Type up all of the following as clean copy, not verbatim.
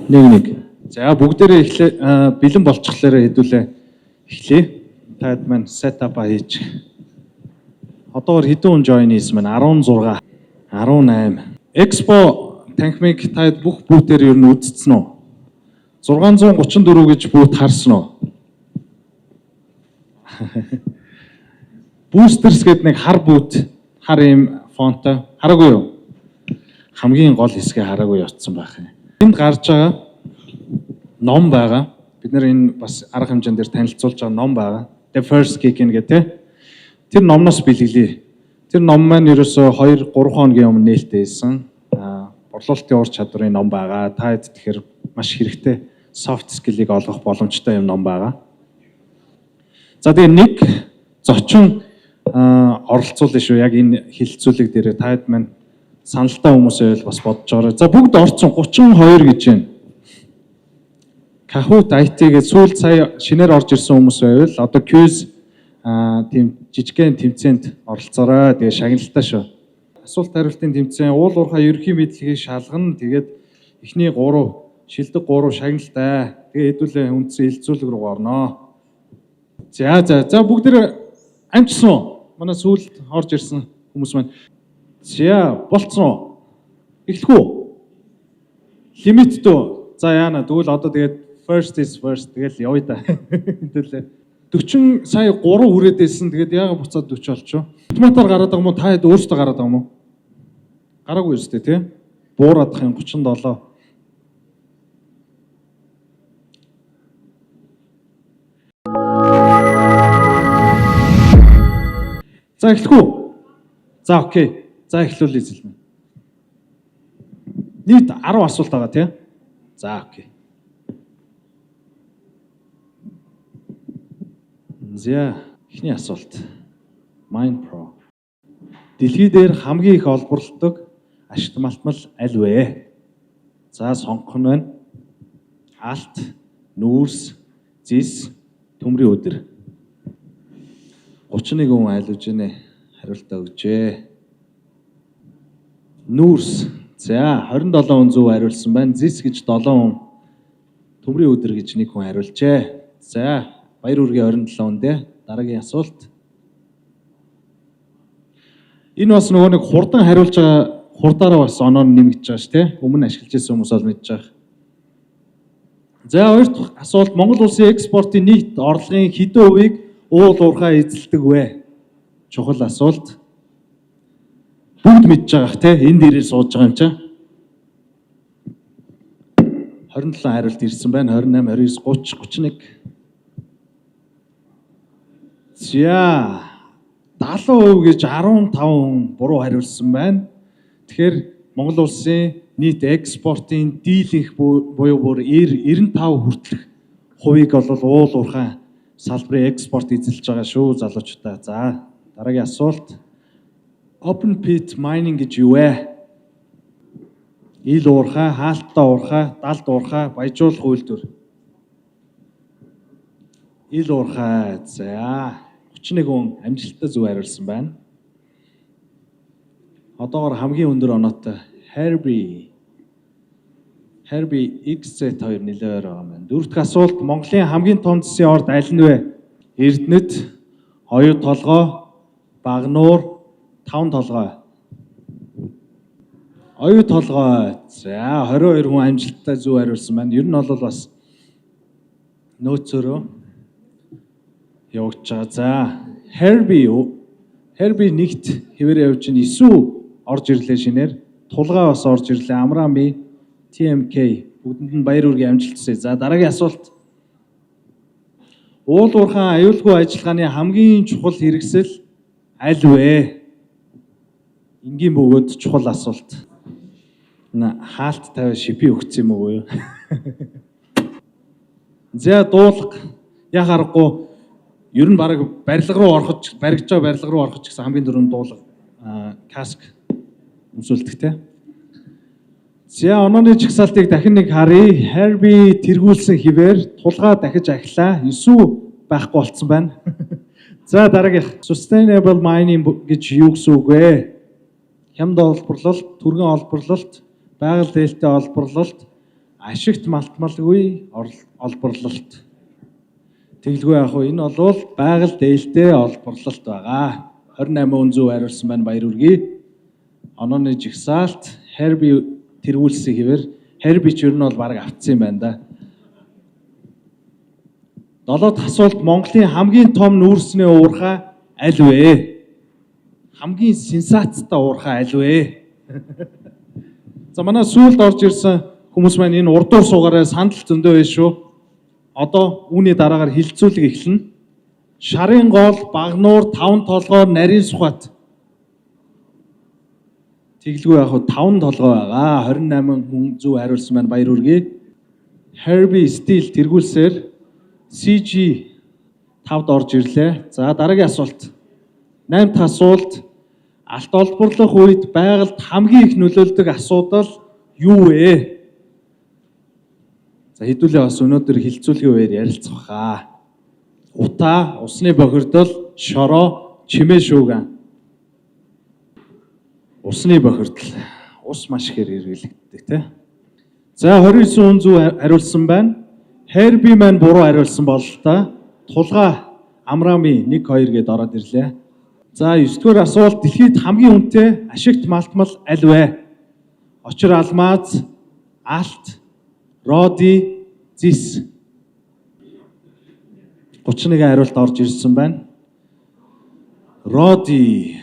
Нэг нэг. За, бүгдээрээ эхлээ, бэлэн болчихлоорой, хэдүүлээ эхлэе. Таад маань set up-а хийж. Одоогор хэдэн хүн join хийсэн байна? 16, 18. Expo танхимыг таад бүх booth-ээр ер нь үзсэн үү? 634 гэж booth харсан уу? Boosters гэдэг нэг хар booth, хар ийм фонтой. Хараагүй юу? Хамгийн гол хэсгээ хараагүй явцсан байх юм. Энд гарч байгаа ном байгаа. Бид нэр энэ бас арга хэмжээнд дээр танилцуулж байгаа ном байгаа. The First Kick In гэдэг. Тэр номноос бэлгэлээ. Тэр ном маань ерөөсөө 2 3 хоногийн өмнө нээлттэй байсан. Борлуулалтын ур чадварын ном байгаа. Та хэд тэгэхээр маш хэрэгтэй soft skill-ийг олгох боломжтой юм ном байгаа. За, тэгээ нэг зочин оролцуулна шүү. Яг энэ хэлэлцүүлэг дээр та хэд маань саналтай хүмүүс байвал бас бодож байгаарай. За, бүгд орцсон, 32 гэж байна. Kahoot IT гэж сүүл сая шинээр орж ирсэн хүмүүс байвал одоо quiz тийм жижигхэн тэмцээнд оролцоорой. Тэгээ шагналтай шүү. Асуулт хариултын тэмцээн, уул уурхай ерөнхий мэдлэгийг шалгана. Тэгээд эхний 3, шилдэг 3 шагналтай. Тэгээ хэдүүлээ үндсэн хэлэлцүүлэг рүү орноо. За, бүгд амжсан уу? Манай сүүлд орж ирсэн хүмүүс маань. За, болцсон уу? Эхлэх үү? Лимит дөө. За, яана, тэгвэл одоо тэгээд first is first, тэгэл явъя да. Хэдүүлээ. 40 сая 3 хүрээд байсан. Тэгээд яагаад буцаад 40 болчихоо? Автоматар гараад байгаа юм уу? Та хэд өөртөө гараад байгаа юм уу? Гараагүй юу сте, тий? Буураад юм, 37. За, эхлэх үү? За, okay. За, эхлүүлье, зэлмэн. Нийт 10 асуулт байгаа, тий? За, okay. За, эхний асуулт. Mind Pro. Дэлхий дээр хамгийн их олборлолдог ашигт малтмал аль вэ? За, сонгох нь байна. Алт, нүүрс, зис, төмрийн өдөр. 31 хүн айлуулж гинэ. Хариултаа өгчээ. Нүүрс. За, 27 хүн зөв хариулсан байна. Зис гэж 7 хүн. Төмрийн өдөр гэж нэг хүн хариулжээ. За, баяр хүргэе 27 хүндээ. Дараагийн асуулт. Энэ бас нөгөө нэг хурдан хариулж байгаа, хурдаараа бас оноо нэмэгдэж байгаа ш, тэ. Өмнө ашиглаж ирсэн хүмүүс бол мэдж байгаа. За, хоёр дахь асуулт. Монгол улсын экспортын нийт орлогын хэдэн хувийг уул уурхай эзэлдэг вэ? Чухал асуулт. Бүгд мэдж байгаа х, тэ. Энэ дээрээ сууж байгаа юм чинь. 27 хариулт ирсэн байна. 28, 29, 30, 31. За, 70% гэж 15 хүн буруу хариулсан байна. Тэгэхээр Монгол улсын нийт экспортын дийлэнх буюу бүр 90 95 хүртэлх хувийг бол уул уурхай салбарын экспорт эзэлж байгаа шүү, залуучуудаа. За, дараагийн асуулт. Open pit mining гэж юу вэ? Ил уурхай, хаалттай уурхай, далд уурхай, баяжуулах үйлдвэр. Ил уурхай. За, 31 хүн амжилттай зөв хариулсан байна. Одоогор хамгийн өндөр оноотой Herbie XZ2 нэлээд ойр байгаа юм байна. Дөрөв дэх асуулт. Монголын хамгийн том зэсийн орд аль нь вэ? Эрдэнэт, Оюу толгой, Багануур, Таван толгой. Оюу толгой. За, 22 хүн амжилттай зөв хариулсан байна. Ер нь бол бас нөөцөөрөө явагдаж байгаа. За, Herbie нэгт хэвээр явж байна. Исүү орж ирлээ шинээр. Тулгаа бас орж ирлээ. Амрами, TMK, бүгдэнд нь баяр хүргэе, амжилт хүсье. За, дараагийн асуулт. Уул уурхайн аюулгүй ажиллагааны хамгийн чухал хэрэгсэл аль вэ? Энгийн бөгөөд чухал асуулт. На хаалт тавиа шипи өгсөн юм уу юу? За, дуулга яг аргагүй, ер нь баг барилга руу ороход, баригдаж байгаа барилга руу ороход ч гэсэн хамгийн түрүүнд дуулга, каск өмсүүлдэг, те. За, онооны жагсаалтыг дахин нэг харъя. Herbie тэргүүлсэн хэвээр, тулгаа дахиж ахилаа. Есүү байхгүй болцсон байна. За, дараагийнх. Sustainable mining гэж юу гэсэн үг вэ? Хямд олборлолт, түргэн олборлолт, байгаль ээлтэй олборлолт, Ашигт малтмалгүй олборлолт. Тэгэлгүй яах вэ? Энэ бол байгаль дээлтэй олборлолт байгаа. 28 хүн зөв хариулсан байна. Баяр хүргэе. Онооны жагсаалт Herbie тэргүүлсэн хэвээр Herbie ч ер нь бол бараг автсан юм байна да. 7 дахь асуулт Монголын хамгийн том нүүрсний уурхай аль вэ? Хамгийн сенсацтай уурхай аль вэ? За манай сүүлд орж ирсэн хүмүүс маань энэ урдуур суугаараа сандал зөндөө байна шүү. Одоо үүний дараагаар хилцүүлэг эхэлнэ. Шарын гол, Багнуур, Таван толгой, Нарийн Сүхбат. Тэгэлгүй яг хөө 5 толгой байгаа. 28 хүн зөв хариулсан байна. Баяр хүргэе. Herbie Steel тэргүүлсээр CG 5-д орж ирлээ. За дараагийн асуулт. 8 дахь асуулт. Алт олборлох үед байгальд хамгийн их нөлөөлдөг асуудал юу вэ? За хэдүүлээ бас өнөөдөр хилцүүлгийн үеэр ярилцах баха. Утаа, усны бохирдол, шороо, чимээ шүүгэн. Усны бохирдол. Ус маш ихээр хэрэглэгддэг тий. За 29 хүн зөв хариулсан байна. Herbie маань буруу хариулсан бололтой. Тулгаа Амрами 1 2 гэдээ ороод ирлээ. За 9 дугаар асуулт дэлхийд хамгийн үнэтэй ашигт малтмал аль вэ? Очир алмаз, алт, роди, зис. 31 хариулт орж ирсэн байна. Роди.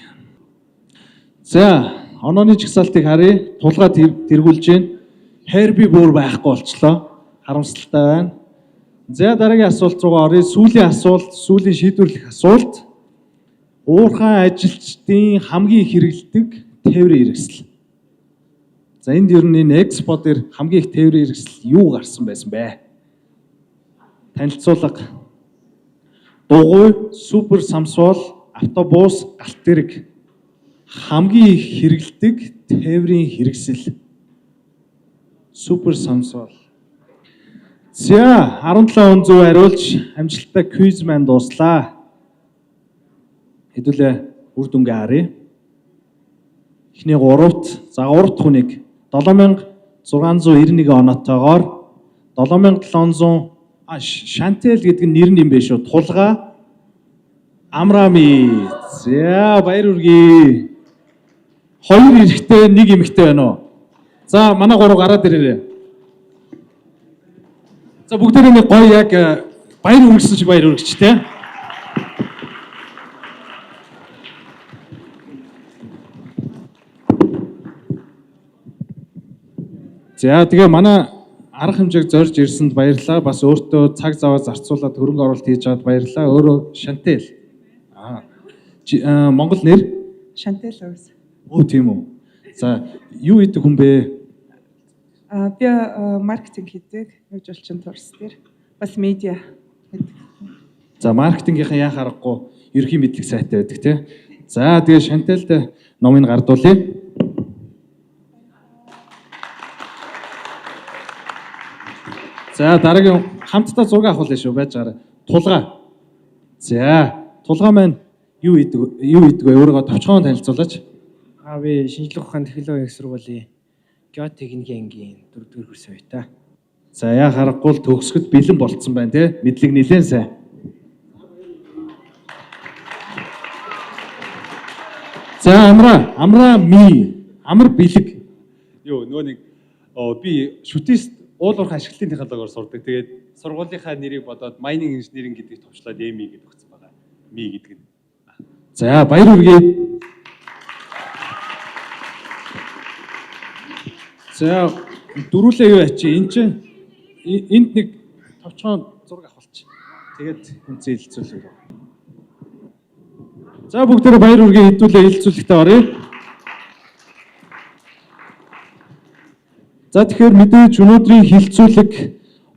За, онооны жагсаалтыг харъя. Тулгаа тэргүүлж байна. Herbie бүр байхгүй болчлоо. Харамсалтай байна. За дараагийн асуулт руугаа оръё. Сүүлийн асуулт, сүүлийн шийдвэрлэх асуулт. Уурхайн ажилчдын хамгийн их хэрэглэдэг тээврийн хэрэгсэл. За энд ер нь энэ экспо дээр хамгийн их тээврийн хэрэгсэл юу гарсан байсан бэ? Танилцуулга. Дугуй, супер самсвол, автобус, галт тэрэг. Хамгийн их хэрэглэдэг тээврийн хэрэгсэл. Супер самсвол. За 17 хүн зөв хариулж амжилттай quiz маань дууслаа. Хэдүүлээ үр дүнгээ харъя. Эхний гуравт, за 3 дахь хүнийг 7691 оноотойгоор 7700 Шантел гэдэг нь нэр нь юм байна шүү. Тулгаа Амрами. За баяр хүргэе. 2 эрэгтэй, 1 эмэгтэй байна уу? За манай гурав гараад ирээрэй. За бүгдээрээ нэг гоё яг баяр хүргэсэн шиг баяр хүргэч те. За тэгээ манай арга хэмжээг зорж ирсэнд баярлалаа. Бас өөртөө цаг заваа зарцуулаад хөрөнгө оруулалт хийж байгаад баярлалаа. Өөрөө Шантел. Монгол нэр? Шантел Өрс. Өө тийм үү. За юу хийдэг хүн бэ? Би маркетинг хийдэг. Нүүж улчин турс дээр. Бас медиа хийдэг. За маркетингийнхэн яах аргагүй ерөнхий мэдлэг сайтай байдаг тий. За тэгээ Шантелд номыг гардуулъя. За дараагийн хамтдаа зураг авахлаа шүү байж байгаарай. Тулгаа. За тулгаа маань юу хийдэг вэ? Өөрийгөө товчхон танилцуулаач. Би шинжлэх ухааны технологийн их сургуулийн геотехникийн ангийн 4-р курсын оюутан. За яа харахгүй л төгсгөд бэлэн болцсон байна тий. Мэдлэг нэлээд сайн. За амра ми амар бэлэг. Юу нөгөө нэг би шүтээс уул уурхай ашиглалтын технологиор сурдаг. Тэгээд сургуулийнхаа нэрийг бодоод mining engineering гэдгийг товчлоод ME гэдэг өгсөн байгаа. Ми гэдэг нь. За баяр хүргэе. За дөрүүлээ юу ячи эн чинь энд нэг товчхон зураг авахулчих. Тэгээд үнцэн хэлэлцүүлэг. За бүгдээрээ баяр хүргэе, хэдүүлээ хэлэлцүүлэгтээ оръё. За тэгэхээр мэдээж өнөөдрийн хэлэлцүүлэг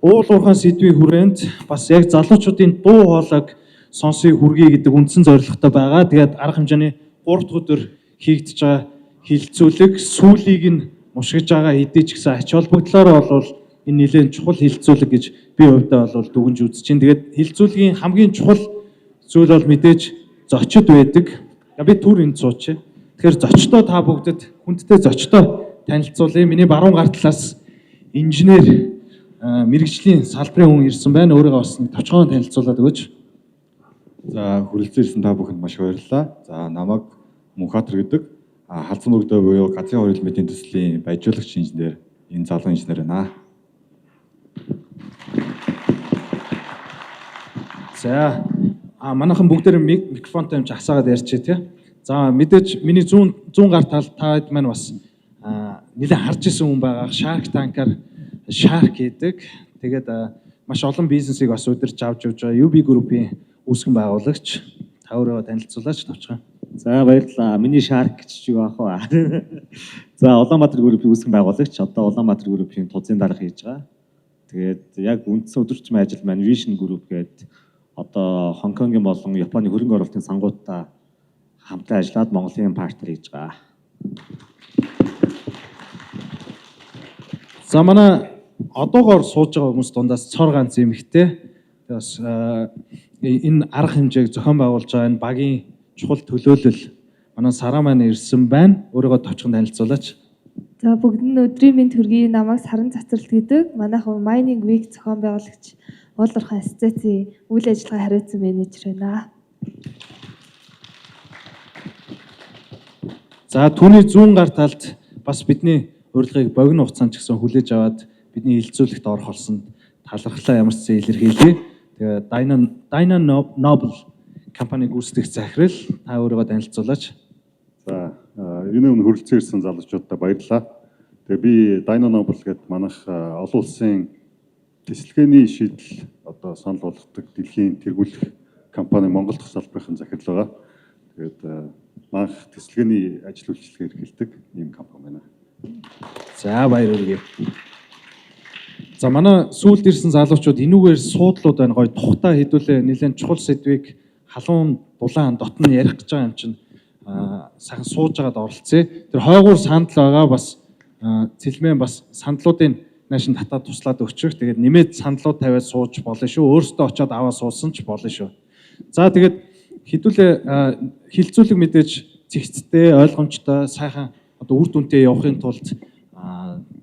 уул уурхайн сэдвийн хүрээнд бас яг залуучуудын дуу хоолойг сонсъё хүргэе гэдэг үндсэн зорилготой байгаа. Тэгээд арга хэмжээний 3 дахь өдөр хийгдэж байгаа хэлэлцүүлэг сүүлийг нь мушгиж байгаа хэдий ч гэсэн ач холбогдлоороо бол энэ нэлээд чухал хэлэлцүүлэг гэж би хувьдаа бол дүгнж үзэж чинь. Тэгээд хэлэлцүүлгийн хамгийн чухал зүйл бол мэдээж зочид байдаг. Би түр энд суучих. Тэгэхээр зочдоо та бүгдэд хүндтэй зочдоо танилцуулъя. Миний баруун гар талаас инженер мэргэжлийн салбарын хүн ирсэн байна. Өөрийгөө бас нэг товчхон танилцуулаад өгөөч. За, хүрэлцэн ирсэн та бүхэнд маш их баярлалаа. За, намайг Мөнхбаатар гэдэг. Халзан мөрөгдөө буюу газрын хурил мэдийн төслийн баяжуулагч инженер, энэ залуу инженер байна. За, манайхан бүгдээр микрофонтой юм чи асаагаад ярьчих тий. За, мэдээж миний зүүн гар тал та хэд маань бас нэлээд харж исэн хүн байгаа. Shark Tank-аар Shark хийдэг. Тэгээд маш олон бизнесийг бас удирч авч явж байгаа UB Group-ийн үүсгэн байгуулагч. Та өөрийгөө танилцуулаач товчхон. За, баярлалаа. Миний Shark гэж юу аах вэ? За, Улаанбаатар Group-ийн үүсгэн байгуулагч, одоо Улаанбаатар Group-ийн тузын дарга хийж байгаа. Тэгээд яг үндсэн өдөржмийн ажил маань Vision Group гэдэг одоо Хонконгийн болон Японы хөрөнгө оруулалтын сангуудтай хамтран ажиллаад Монголын партнер хийж байгаа. За, манай одоогоор сууж байгаа хүмүүс дундаас цор ганц эмэгтэй. Тэгээ бас энэ арга хэмжээг зохион байгуулж байгаа энэ багийн чухал төлөөлөл манай Сараа маань ирсэн байна. Өөрийгөө товчхон танилцуулаач. За, бүгд нь өдрийн мэнд хүргэе. Намайг Саран Цацралт гэдэг. Манайхан Mining Week зохион байгуулагч, Уул уурхай ассоциацийн үйл ажиллагаа хариуцсан менежер байна. За, түүний зүүн гар талд бас бидний урилгыг богино хугацаанд ч гэсэн хүлээж аваад бидний хэлэлцүүлэгт орох болсон талархлаа ямар ч зэн илэрхийлье. Тэгээ Dyna Noble компаниг үүсгэх захирал, та өөрийгөө танилцуулаач. За, энэ өмнө хүрэлцэн ирсэн залуучуудад баярлалаа. Тэгээ би Dyna Noble гэдэг манайх олон улсын тэсэлгээний шийдэл одоо санал болгодог дэлхийн тэргүүлэх компани Монгол дахь салбарын захирал байгаа. Тэгээд манайх тэсэлгээний ажил үйлчилгээ эрхэлдэг ийм компани байна. За, баяр хүргэе. За, манай сүүлд ирсэн залуучууд энүүгээр суудлууд байна, гоё тухтай хэдүүлээ нэлээд чухал сэдвийг халуун дулаан дотн ярих гэж байгаа юм чинь сайхан сууж байгаад оролцъё. Тэр хойгуур сандал байгаа, бас цэлмэн бас сандлуудын наашин татаад туслаад өгчих. Тэгээд нэмээд сандлууд тавиад сууж болно шүү. Өөрсдөө очиод аваа суусан ч болно шүү. За, тэгээд хэдүүлээ хэлэлцүүлэг мэдээж цэгцтэй, ойлгомжтой, сайхан одоо үр дүнтэй явахын тулд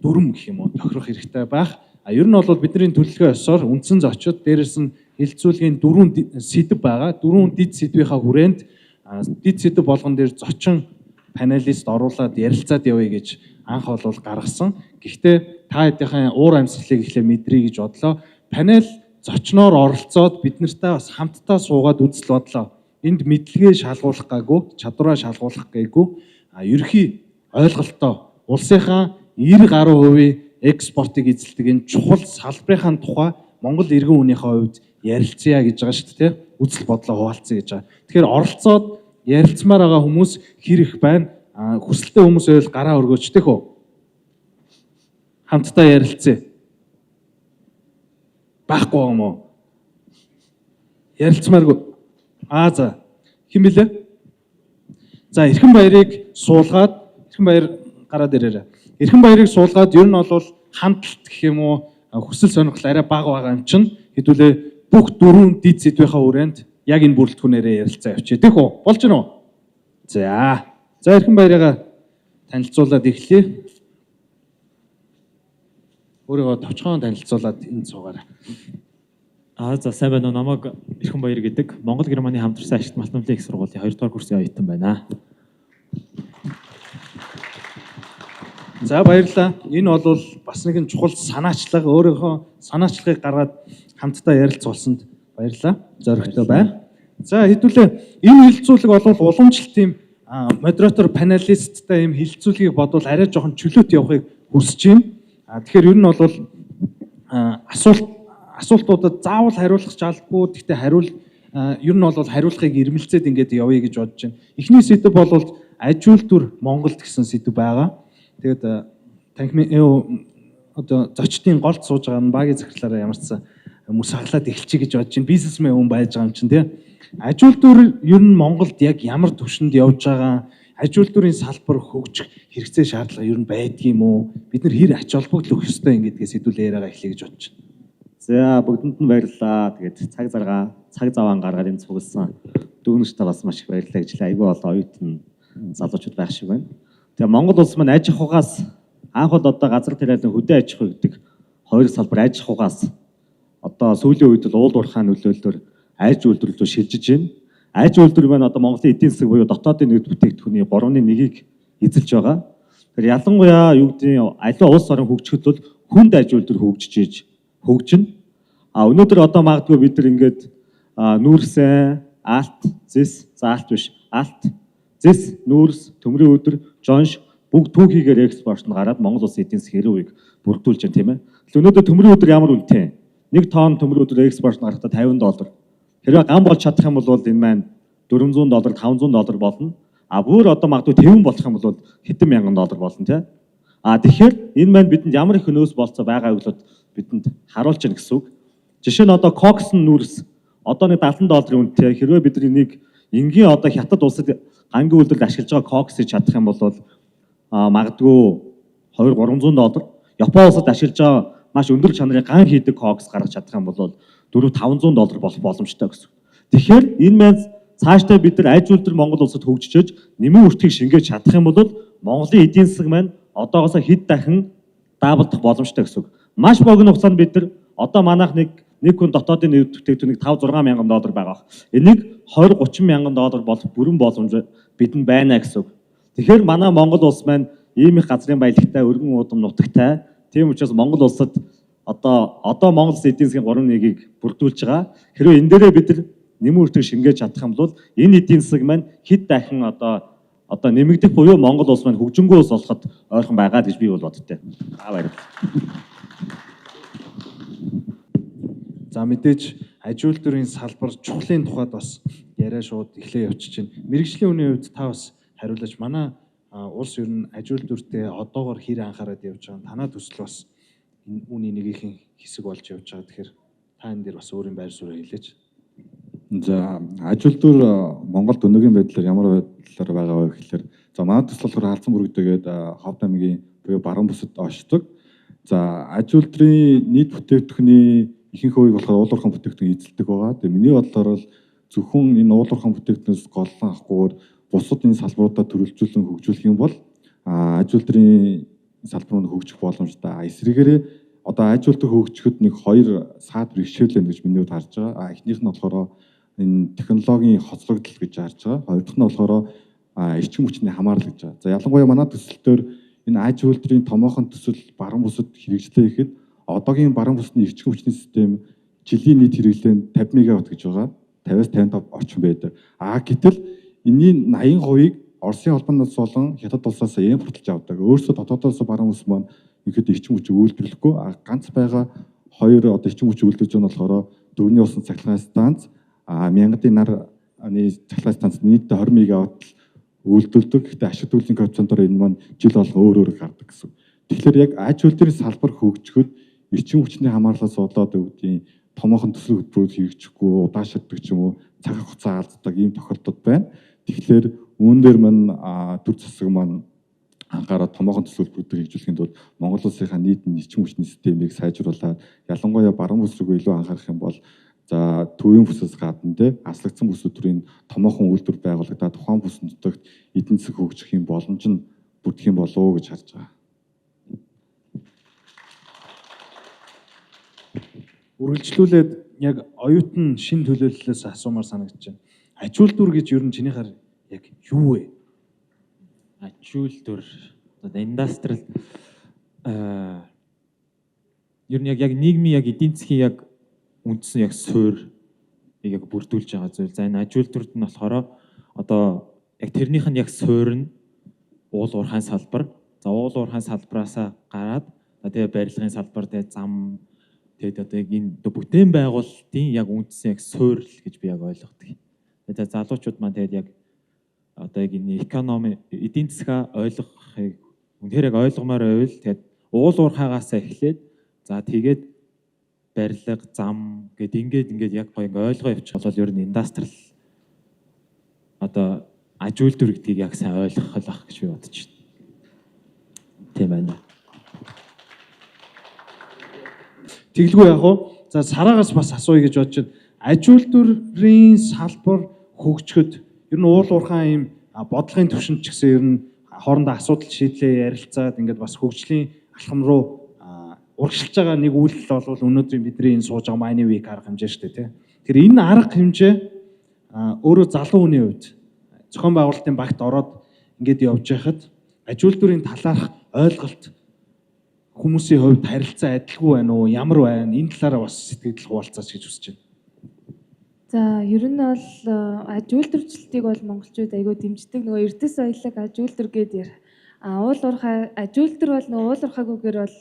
дүрм гэх юм уу тохирох хэрэгтэй байх. А ер нь бол бидний төлөвлөгөө ёсоор үндсэн зочид, дээрэс нь хэлэлцүүлгийн дөрвөн сэдэв байгаа. Дөрвөн дэд сэдвийнхаа хүрээнд дэд сэдэв болгон дээр зочин панелист оруулаад ярилцаад явъя гэж анх бол гаргасан. Гэхдээ та хэдийнхээ уур амьсгалыг эхлээ мэдрий гэж бодлоо. Панел зочноор оролцоод бид нартай бас хамтдаа суугаад үзэл бодлоо. Энд мэдлэгээ шалгуулах гаагүй, чадвараа шалгуулах гээгүй. А ерөнхий ойлголтоо улсынхаа 90 гаруй хувийн экспортыг эзэлдэг энэ чухал салбарынхаа тухай Монгол иргэн хүнийхээ хувьд ярилцъя гэж байгаа шүү дээ. Үзэл бодлоо хуваалцъя гэж байгаа. Тэгэхээр оролцоод ярилцмаар байгаа хүмүүс хэр их байна? Хүсэлтэй хүмүүс байвал гараа өргөөч тех үү? Хамтдаа ярилцъя. Байхгүй юм уу? Ярилцмааргүй. Аа, за. Хэн билээ? За, Эрхэн Баярыг суулгаад, Эрхэн Баяр гараад ирээрэй. Эрхэн Баярыг суулгаад ер нь бол хандлт гэх юм уу хүсэл сонирхол арай бага байгаа юм чинь хэдүүлээ бүх дөрвөн дэд сэдвийнхаа хүрээнд яг энэ бүрэлдэхүүнээрээ ярилцаа явчих. Тех үү? Болж гэнэ үү? За. За, Эрхэн Баярыгаа танилцуулаад эхлэе. Өөрийгөө товчхон танилцуулаад энд суугаарай. Аа, за, сайн байна уу? Намайг Эрхэн Баяр гэдэг. Монгол Германы хамтарсан ашигт малтмлын их сургуулийн 2 дугаар курсын оюутан байна. За, баярлалаа. Энэ бол бас нэгэн чухал санаачлага, өөрийнхөө санаачлагыг гаргаад хамтдаа ярилцуулсанд баярлалаа. Зоригтой байна. За, хэдүүлээ энэ хэлэлцүүлэг бол уламжлалт тийм модератор панелисттай ийм хэлэлцүүлгийг бодвол арай жоохон чөлөөт явахыг хүсэж байна. Тэгэхээр ер нь бол асуултуудад заавал хариулах чалбгүй. Гэхдээ ер нь бол хариулахыг ирмэлцээд ингээд явъя гэж бодож байна. Эхний сэдэв бол аж үйлдвэр Монголд гэсэн сэдэв байгаа. Тэгээд танхимын одоо зочдын голд сууж байгаа нь багийн захирлаараа ямар ч сан мөс хаглаад эхэлчихье гэж бодож байна. Бизнесмен хүн байж байгаа юм чинь тий. Аж үйлдвэр ер нь Монголд яг ямар түвшинд явж байгаа, аж үйлдвэрийн салбар хөгжих хэрэгцээ шаардлага ер нь байдгийм үү? Бид нар хэр ач холбогдол өгөх ёстой юм гэдгээс хэдүүлээ яриагаа эхлэе гэж бодож байна. За, бүгдэнд нь баярлалаа. Тэгээд цаг заргаа цаг заваан гаргаад энэ цугласан дүүнертэй бас маш их баярлалаа гэж лээ. Айгүй олон оюутан залуучууд байх шиг байна. Тэгээ Монгол улс маань аж ахуйгаас Анх бол одоо газар тариалан хөдөө аж ахуй гэдэг хоёр салбар аж ахуйгаас одоо сүүлийн үед бол уул уурхайн нөлөөллөөр аж үйлдвэр рүү шилжиж байна. Аж үйлдвэр маань одоо Монголын эдийн засаг буюу дотоодын нийт бүтээгдэхүүний 3.1-ийг эзэлж байгаа. Тэгэхээр ялангуяа юу гэдгийг аливаа улс орон хөгжихэд бол хүнд аж үйлдвэр хөгжиж иж хөгжинэ. А өнөөдөр одоо магадгүй бид нар ингээд нүүрсэн, алт, зэс, за алт биш, алт, зэс, нүүрс, төмрийн өдөр, жонш бүгд түүхийгээр экспорт нь гараад Монгол улсын эдийн засгийн 90%-ийг бүрдүүлж байна, тийм ээ. Тэгэхээр өнөөдөр төмрийн өдөр ямар үнэтэй? 1 тонн төмрийн өдөр экспорт нь гарахдаа $50. Хэрвээ гам болж чадах юм бол энэ маань $400, $500 болно. А бүр одоо магадгүй 50 болох юм бол хэдэн мянган доллар болно, тийм. А тэгэхээр энэ маань бидэнд ямар их нөөц болцоо байгаа гэвэл бидэнд харуулж байна гэсэн үг. Жишээ нь одоо кокс нүүрс одоо нэг $70 үнэтэй. Хэрвээ бид нар энийг энгийн одоо хятад улсад гангийн үйлдвэрлэлд ашиглаж байгаа коксыг чадах юм бол магадгүй 2 300 доллар. Япон улсад ашиглаж байгаа маш өндөр чанарын ган хийдэг кокс гаргаж чадах юм бол 4 500 доллар болох боломжтой гэсэн. Тэгэхээр энэ маань цаашдаа бид нар аж үйлдвэр Монгол улсад хөгжиж нэмэн өртгийг шингээж чадах юм бол Монголын эдийн засаг маань одоогоос хэд дахин даблдах боломжтой гэсэн үг. Маш богино хугацаанд бид нар одоо манайх нэг хүн дотоодын нийт бүтээгдэхүүнийг 5 6 мянган доллар байгаа. Энийг 20 30 мянган доллар болох бүрэн боломж бидэнд байна гэсэн үг. Тэгэхээр манай Монгол улс маань ийм их газрын баялагтай, өргөн уудам нутагтай. Тийм учраас Монгол улсад одоо Монгол улсын эдийн засгийн 3.1-ийг бүрдүүлж байгаа. Хэрвээ энэ дээрээ бид нар нэмэн өртөг шингээж чадах юм бол энэ эдийн засаг маань хэд дахин одоо нэмэгдэх буюу Монгол улс маань хөгжингүй улс болоход ойрхон байгаа гэж би бол боддог. Аа, баярлалаа. За, мэдээж аж үйлдвэрийн салбар чухлын тухайд бас яриа шууд эхлээ явчих чинь. Мэргэжлийн хүний хувьд та бас хариулаач, манай улс ер нь аж үйлдвэртээ одоогор хэр анхаарад явж байгаа нь, танаа төсөл бас энэ үүний нэгийнхэн хэсэг болж явж байгаа. Тэгэхээр та энэ дээр бас өөрийн байр сууриа хэлээч. За, аж үйлдвэр Монголд өнөөгийн байдлаар ямар байдлаар байгаа вэ гэхлээр, за, манай төсөл болохоор Халдсан бүрэгдэгээд Ховд аймгийн буюу баруун бүсэд оршдог. За, аж үйлдвэрийн нийт бүтээгдэхүүний ихэнх хувийг болохоор уул уурхайн бүтээгдэхүүн эзэлдэг байгаа. Тэгээ миний бодлоор бол зөвхөн энэ уул уурхайн бүтээгдэхүүнээс голлон авахгүйгээр бусад энэ салбаруудаа төрөлжүүлэн хөгжүүлэх юм бол аж үйлдвэрийн салбар нь хөгжих боломжтой. Эсрэгээрээ одоо аж үйлдвэр хөгжихэд нэг хоёр саад бэрхшээл байна гэж миний хувьд харж байгаа. Эхнийх нь болохоор энэ технологийн хоцрогдол гэж харж байгаа. Хоёр дахь нь болохоор эрчим хүчний хамаарал гэж байгаа. За, ялангуяа манай төсөл дээр энэ аж үйлдвэрийн томоохон төсөл баруун бүсэд хэрэгжлээ гэхэд одоогийн баруун бүсний эрчим хүчний систем жилийн нийт хэрэглээ нь 50 мегаватт гэж байгаа. 50-аас 55 орчим байдаг. А гэтэл энэний 80%-ийг Оросын холбооноос болон Хятад улсаас импортлж авдаг. Өөрсдөө дотоодоос баруун бүс маань ихэд эрчим хүчийг үйлдвэрлэхгүй. Ганц байгаа хоёр одоо эрчим хүчийг үйлдвэрлэж байгаа нь болохоор Дөрвний усан цахилгаан станц, Мянгадын нарны цахилгаан станц нийтдээ 20 мегаватт үйлдвэрлэдэг. Гэхдээ ашиг төлөвлийн коэффициентоор энэ маань жил болго өөр өөр гардаг гэсэн. Тэгэхээр яг аж үйлдвэрийн салбар хөгжихэд эрчим хүчний хамаарлаас болоод өвдгийн томоохон төсөл хөтөлбөрүүд хэрэгжихгүй, удаашрдаг ч юм уу, цаг хугацаа алддаг ийм тохиолдол байна. Тэгэхээр үүн дээр мань төр засаг маань анхаарал томоохон төсөл хөтөлбөрүүдийг хэрэгжүүлэхийн тулд Монгол улсынхаа нийт эрчим хүчний системийг сайжруулаад, ялангуяа баруун бүс рүү илүү анхаарах юм бол, за, төвийн бүсээс гадна те аслагдсан бүсүүд төрийн томоохон үйлдвэр байгуулагдаад тухайн бүс нутагт эдийн засаг хөгжих юм боломж нь бүрдэх юм болов уу гэж харж байгаа. Үргэлжлүүлээд яг оюутан шин төлөөллөөс асуумаар санагдаж байна. Аж үйлдвэр гэж ер нь чинийхээр яг юу вэ? Аж үйлдвэр одоо industrial ер нь яг нийгмийн яг эдийн засгийн яг үндсэн яг суурь яг бүрдүүлж байгаа зүйл. За, энэ аж үйлдвэрт нь болохоор одоо яг тэрнийх нь яг суурь нь уул уурхайн салбар. За, уул уурхайн салбараасаа гараад тэгээ барилгын салбар, тэгээ зам, тэгээд одоо яг энэ бүтээн байгуулалтын яг үндсэн яг суурь л гэж би яг ойлгодог. Тэгээ залуучууд маань тэгээд яг одоо яг энэ экономи эдийн засгаа ойлгохыг үнэхээр яг ойлгомоор байвал тэгээд уул уурхайгаасаа эхлээд, за, тэгээд барилга, зам гэд ингээд яг гоё ингээ ойлгоо явчих бол ер нь industrial одоо аж үйлдвэр гэдгийг яг сайн ойлгох л ах гэж би бодож байна. Тийм байна. Тэгэлгүй яг уу. За, Сараагаас бас асууя гэж бодож байна. Аж үйлдвэрийн салбар хөгжихэд ер нь уул уурхайн ийм бодлогын төвшөнд ч гэсэн ер нь Хоорондоо асуудал шийдлээ ярилцаад ингээд бас хөгжлийн алхам руу урагшилж байгаа нэг үйлдэл бол өнөөдрийн бидний энэ сууж байгаа Mining Week арга хэмжээ шүү дээ, тий. Тэгэхээр энэ арга хэмжээ өөрөө залуу хүний хувьд зохион байгуулалтын багт ороод ингээд явж байхад аж үйлдвэрийн талаарх ойлголт хүмүүсийн хувьд харилцаа адилгүй байна уу? Ямар байна? Энэ талаараа бас сэтгэл хуваалцаач гэж хүсэж байна. За, ер нь бол аж үйлдвэрчлэлтийг бол монголчууд айгүй дэмждэг. Нөгөө эрдэс соёлог аж үйлдвэр гээд яр. А уул уурхай аж үйлдвэр бол нөгөө уул уурхайгүйгээр бол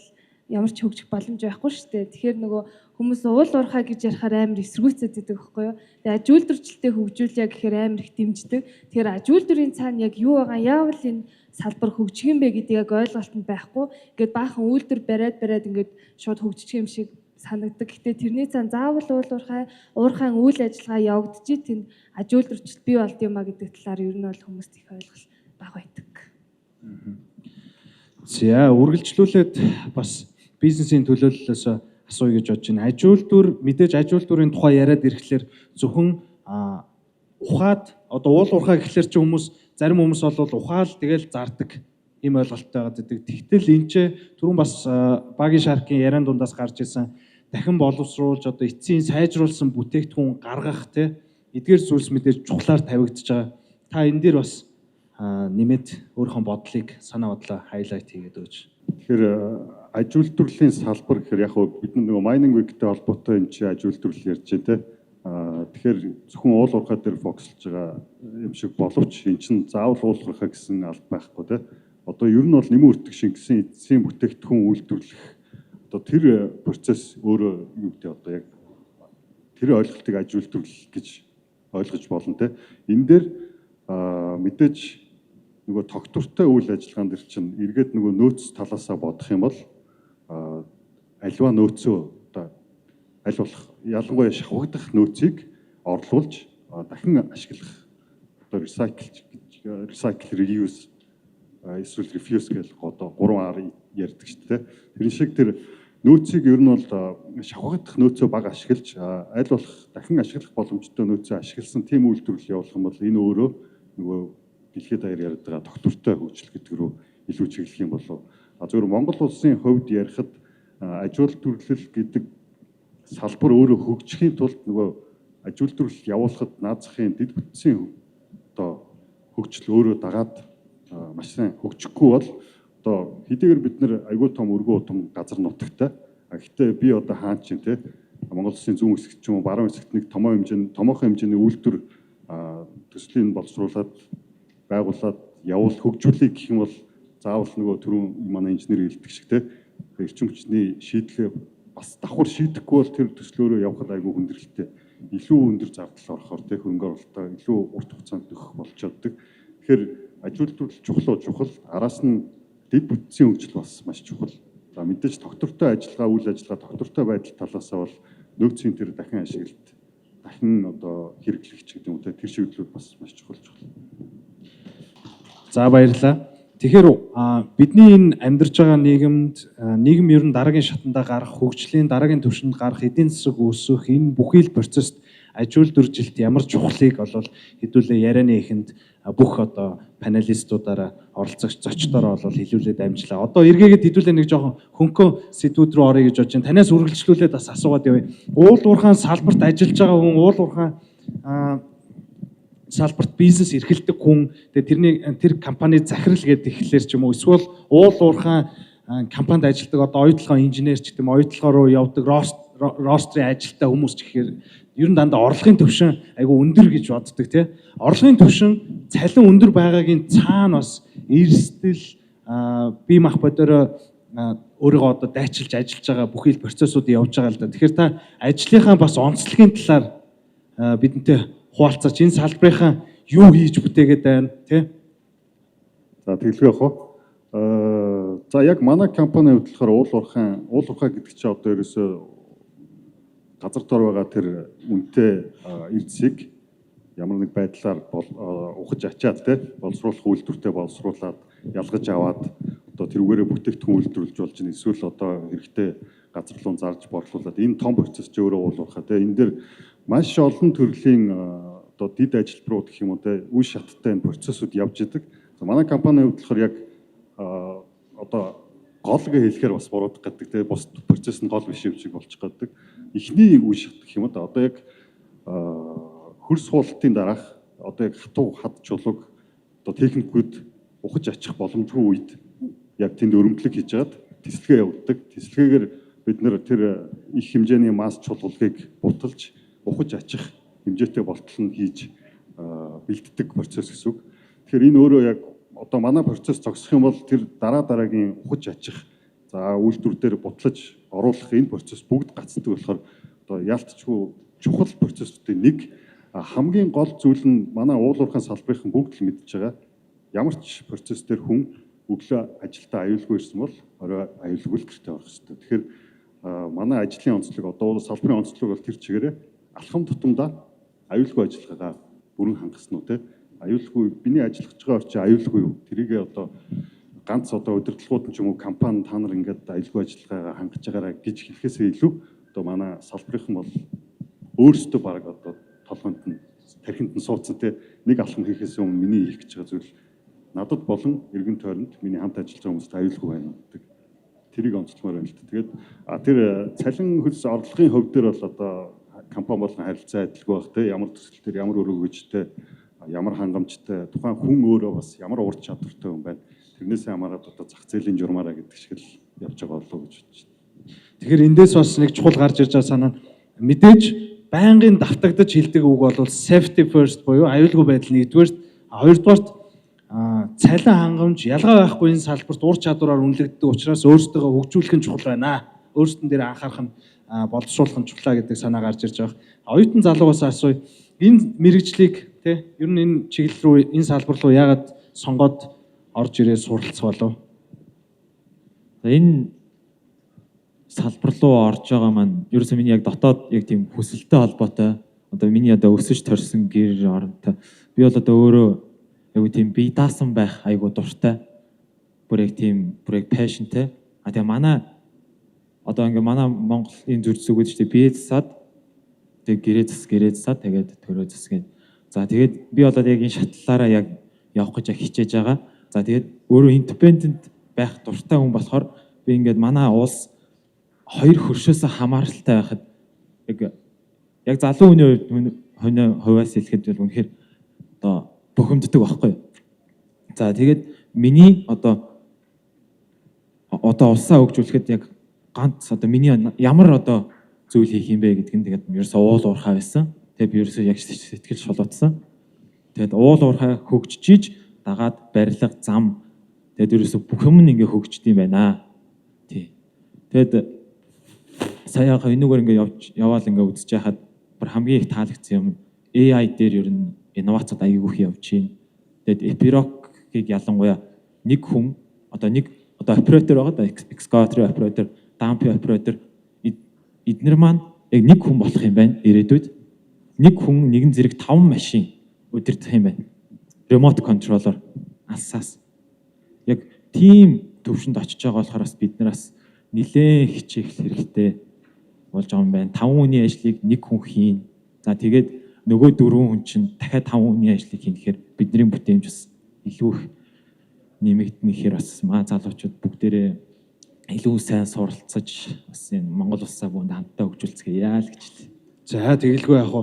ямар ч хөгжих боломж байхгүй шүү дээ. Тэгэхээр нөгөө хүмүүс уул уурхай гэж ярихаар амар эсэргүүцээд байдаг байхгүй юу? Тэгээ аж үйлдвэрчлэлтээ хөгжүүлье гэхээр амар их дэмждэг. Тэгэхээр аж үйлдвэрийн цаана яг юу байгаа, яавал энэ салбар хөгжих юм бэ гэдэг яг ойлголт нь байхгүй. Ингээд баахан үйлдвэр бариад бариад ингээд шууд хөгжчих юм шиг санагддаг. Гэтэ тэрний цаана заавал уул уурхай, уурхайн үйл ажиллагаа явагдчих тэнд аж үйлдвэрчлэл бий болд юм а гэдэг талаар ер нь бол хүмүүст их ойлголт бага байдаг. За, үргэлжлүүлээд бас бизнесийн төлөөллөөс асууя гэж бодож байна. Аж үйлдвэр, мэдээж аж үйлдвэрийн тухай яриад ирэхлээр зөвхөн ухаад одоо уул уурхай гэхлээр чи хүмүүс, зарим хүмүүс бол ухаал тэгэл зардаг ийм ойлголттой байгаад байдаг. Тэгтэл энэ ч түрүүн бас багийн шаркийн яриан дундаас гарч ирсэн дахин боловсруулж одоо эцсийн сайжруулсан бүтээгдэхүүн гаргах, те, эдгээр зүйлс мэдээж чухлаар тавигдж байгаа. Та энэ дээр бас нэмээд өөрийнхөө бодлыг, санаа бодлоо highlight хийгээд өгөөч. Тэгэхээр аж үйлдвэрлэлийн салбар гэхээр яг хөө бид нөгөө Mining Week-тэй холбоотой энэ чи аж үйлдвэрлэл ярьж байна, те. Тэгэхээр зөвхөн уул уурхай дээр focus лж байгаа юм шиг боловч эн чинь заавал уул уурхай гэсэн алба байхгүй, те. Одоо ер нь бол нэмэн өртөг шингэсэн эцсийн бүтээгдэхүүн үйлдвэрлэх одоо тэр процесс өөрөө юу гэдэг, одоо яг тэр ойлголтыг аж үйлдвэрлэл гэж ойлгож болно, те. Энэ дээр мэдээж нөгөө тогтвортой үйл ажиллагаан дээр чинь эргээд нөгөө нөөц талаасаа бодох юм бол аливаа нөөцөө одоо аль болох, ялангуяа шавхагдах нөөцийг орлуулж дахин ашиглах, одоо recycle гэж, recycle, reuse, эсвэл refuse гэх одоо 3 R ярьдаг шүү дээ. Тэр шиг тэр нөөцийг ер нь бол шавхагдах нөөцөө бага ашиглаж, аль болох дахин ашиглах боломжтой нөөцөө ашигласан тийм үйлдвэрлэл явуулах юм бол энэ өөрөө нөгөө дэлхийд даяар яриад байгаа тогтвортой хөгжил гэдэг рүү илүү чиглэх юм болов. А зөвхөн Монгол улсын хувьд ярихад аж үйлдвэрлэл гэдэг салбар өөрөө хөгжихийн тулд нөгөө аж үйлдвэрлэл явуулахад наад захын дэд бүтцийн одоо хөгжил өөрөө дагаад маш сайн хөгжихгүй бол одоо хэдийгээр бид нэр айгүй том өргөн утам газар нутагтай. А гэхдээ би одоо хаан чинь, те, Монгол улсын зүүн хэсэгт ч юм уу, баруун хэсэгт нэг томоо хэмжээний, томоохон хэмжээний үйлдвэр төслийн боловсруулад байгуулад явуул хөгжүүлэе гэх юм бол заавал нөгөө түрүүн манай инженер хэлдэг шиг, те, эрчим хүчний шийдлээ бас давхар шийдэхгүй бол тэр төслөөрөө явхад айгүй хүндрэлтэй, илүү өндөр зардал орохоор, те, хөрөнгө оруулалтаа илүү урт хугацаанд нөхөх болчоодог. Тэгэхээр аж үйлдвэрлэл чухал уу, чухал. Араас нь дэд бүтцийн хөгжил бас маш чухал. За, мэдээж тогтвортой ажиллагаа, үйл ажиллагаа тогтвортой байдал талаасаа бол нөөцийн тэр дахин ашиглалт, дахин одоо хэрэглэгч гэдэг юм уу, те, тэр чиглэлүүд бас маш чухал чухал. За, баярлалаа. Тэгэхээр бидний энэ амьдарч байгаа нийгэмд нийгэм ер нь дараагийн шатандаа гарах, хөгжлийн дараагийн түвшинд гарах, эдийн засаг өсөх энэ бүхий л процесст аж үйлдвэржилт ямар чухлыг болвол хэдүүлээ ярианы эхэнд бүх одоо panelist уудаараа, оролцогч зочдоороо бол хэлүүлээд амжлаа. Одоо эргээгээд хэдүүлээ нэг жоохон хөнгөн сэдвүүд рүү оръё гэж бодож байна. Танаас үргэлжлүүлээд бас асуугаад явъя. Уул уурхайн салбарт ажиллаж байгаа хүн, уул уурхайн салбарт бизнес эрхэлдэг хүн, тэгээ тэрний тэр компани захирал гэдэг ихлээр ч юм уу, эсвэл уул уурхайн компанид ажилладаг одоо оюутлогоо инженер ч гэдэг юм, оюутлогоо руу явдаг roster ын ажилтаа хүмүүс ч гэхээр ер нь дандаа орлогын түвшин айгүй өндөр гэж боддог, тий. Орлогын түвшин цалин өндөр байгаагийн цаана бас эрсдэл, бие мах бодороо өөрийгөө одоо дайчилж ажиллаж байгаа бүхий л процессууд явж байгаа л да. Тэгэхээр та ажлынхаа бас онцлогийн талаар бидэнтэй хуваалцаач, энэ салбарынхаа юу хийж бүтээгээд байна, тий? За, тэгэлгүй яах вэ? За, яг манай компани хувьд болохоор уул уурхайн, уул уурхай гэдэг чинь одоо ерөөсөө газар дор байгаа тэр үнэтэй эрдэсийг ямар нэг байдлаар ухаж ачаад, те, боловсруулах үйлдвэртэй боловсруулад ялгаж аваад одоо тэрүүгээрээ бүтээгдэхүүн үйлдвэрлэж болж байна. Эсвэл одоо хэрэгтэй газар руу зарж борлуулад энэ том процесс чи өөрөө уул уурхай, те. Энэ дээр маш олон төрлийн одоо дэд ажилбарууд гэх юм уу, те, үе шаттай энэ процессууд явж идэг. За, манай компанийн хувьд болохоор яг одоо гол гэж хэлэхээр бас буруудах гэдэг, те, бус процесс нь гол биш юм шиг болчих гэдэг. Эхний үе шат гэх юм уу да. Одоо яг хөрс хуулалтын дараах одоо яг хатуу хад чулууг одоо техникүүд ухаж ачих боломжгүй үед яг тэнд өрөмтлөг хийж хагаад тэслэгээ явуулдаг. Тэслэгээгээр бид нэр тэр их хэмжээний масс чулгуулгыг буталж ухаж ачих хэмжээтэй болтол нь хийж бэлддэг процесс гэсэн үг. Тэгэхээр энэ өөрөө яг одоо манай процесс зогсох юм бол тэр дараа дараагийн ухаж ачих, за, үйлдвэр дээр бутлаж оруулах энэ процесс бүгд гацдаг болохоор одоо яалтчгүй чухал процессүүдийн нэг. Хамгийн гол зүйл нь манай уул уурхайн салбарын бүгд л мэдж байгаа. Ямар ч процесс дээр хүн өглөө ажилдаа аюулгүй ирсэн бол орой аюулгүй л гэртээ орох хэрэгтэй. Тэгэхээр манай ажлын онцлог, одоо салбарын онцлог бол тэр чигээрээ алхам тутамдаа аюулгүй ажиллагаагаа бүрэн хангасан уу, те, аюулгүй, миний ажиллаж байгаа орчин аюулгүй юу, тэрийгээ одоо ганц одоо удирдлагууд нь ч юм уу, компани та нар ингээд аюулгүй ажиллагаагаа хангаж байгаараа гэж хэлэхээсээ илүү одоо манай салбарынхан бол өөрсдөө баг одоо толгойд нь, тархинд нь суудсан, те, нэг алхам хийхээс өмнө миний хийх гэж байгаа зүйл надад болон эргэн тойронд миний хамт ажиллаж байгаа хүмүүст аюулгүй байна гэдэг тэрийг онцлмоор байна л да. Тэгээд тэр цалин хөлс орлогын хувь дээр бол одоо компани болгон харилцаа адилгүй байх, те, ямар төсөл дээр ямар өрөөгөжтэй, ямар хангамжтай, тухайн хүн өөрөө бас ямар ур чадвартай хүн байна. Тэрнээсээ хамаарат одоо зах зээлийн журмаараа гэдэг шиг л явж байгаа болов уу гэж бодож байна. Тэгэхээр эндээс бас нэг чухал гарч ирж байгаа санаа нь мэдээж байнгын давтагдаж хэлдэг үг бол safety first буюу аюулгүй байдал нэгдүгээрт, хоёрдугаарт цалин хангамж ялгаа байхгүй энэ салбарт ур чадвараар үнэлэгддэг учраас өөрсдөө хөгжүүлэх нь чухал байна. Өөрсдөн дээр анхаарах нь, боловсруулах нь чухлаа гэдэг санаа гарч ирж байгаа. Оюутан залуугаас асууя. Энэ мэргэжлийг, тий, ер нь энэ чиглэл рүү, энэ салбар руу яагаад сонгоод орж ирээ суралцах болов? За, энэ салбар руу орж байгаа маань ерөөсөө миний яг дотоод яг тийм хүсэлтэй холбоотой. Одоо миний одоо өсөж төрсөн гэр оронтой. Би бол одоо өөрөө яг тийм бие даасан байх айгу дуртай. Бүр яг тийм, бүр яг passion тай. А тэгээ манай одоо ингээ манай Монголын зүр зүгүүд шүү дээ, бие засаад, тэгээ гэрээ зас, гэрээ засаад, тэгээд төрөө зас гээд. За, тэгээд би болоод яг энэ шатлалаараа яг явах гэж яг хичээж байгаа. За, тэгээд өөрөө independent байх дуртай хүн болохоор би ингээд манай улс хоёр хөршөөсөө хамааралтай байхад яг залуу хүний хувьд, хүний хувиас хэлэхэд бол үнэхээр одоо бухимддаг байхгүй юу. За, тэгээд миний одоо улсаа хөгжүүлэхэд яг ганц одоо миний ямар одоо зүйл хийх юм бэ гэдг нь тэгээд ерөөсөө уул уурхай байсан. Тэгээд би ерөөсөө яг сэтгэл шулуутсан. Тэгээд уул уурхай хөгжиж дагаад барилга, зам, тэгээд ерөөсөө бүх юм нь ингээ хөгждөг юм байна. Тий. Тэгээд сая яг энүүгээр ингээ явж яваал ингээ үзэж байхад бүр хамгийн их таалагдсан юм AI дээр ер нь инновацид аягүй их явж байна. Тэгээд Epiroc-ыг ялангуяа нэг хүн одоо нэг одоо оператор байгаа да, excavator оператор, dump оператор, эднэр маань яг нэг хүн болох юм байна ирээдүйд. Нэг хүн нэгэн зэрэг 5 машин удирдах юм байна. Remote control-оор алсаас. Яг тийм төвшөнд очиж байгаа болохоор бас бид нараас нилээн хичээх хэрэгтэй болж байгаа юм байна. 5 хүний ажлыг нэг хүн хийн. За, тэгээд нөгөө дөрвөн хүн чинь дахиад 5 хүний ажлыг хийн гэхээр бидний бүтээмж бас илүү их нэмэгдэнэ гэхээр бас маа залуучууд бүгдээрээ илүү сайн суралцаж бас энэ Монгол улсаа бүгд хамтдаа хөгжүүлцгээе л гэж хэлье. За, тэгэлгүй яах вэ?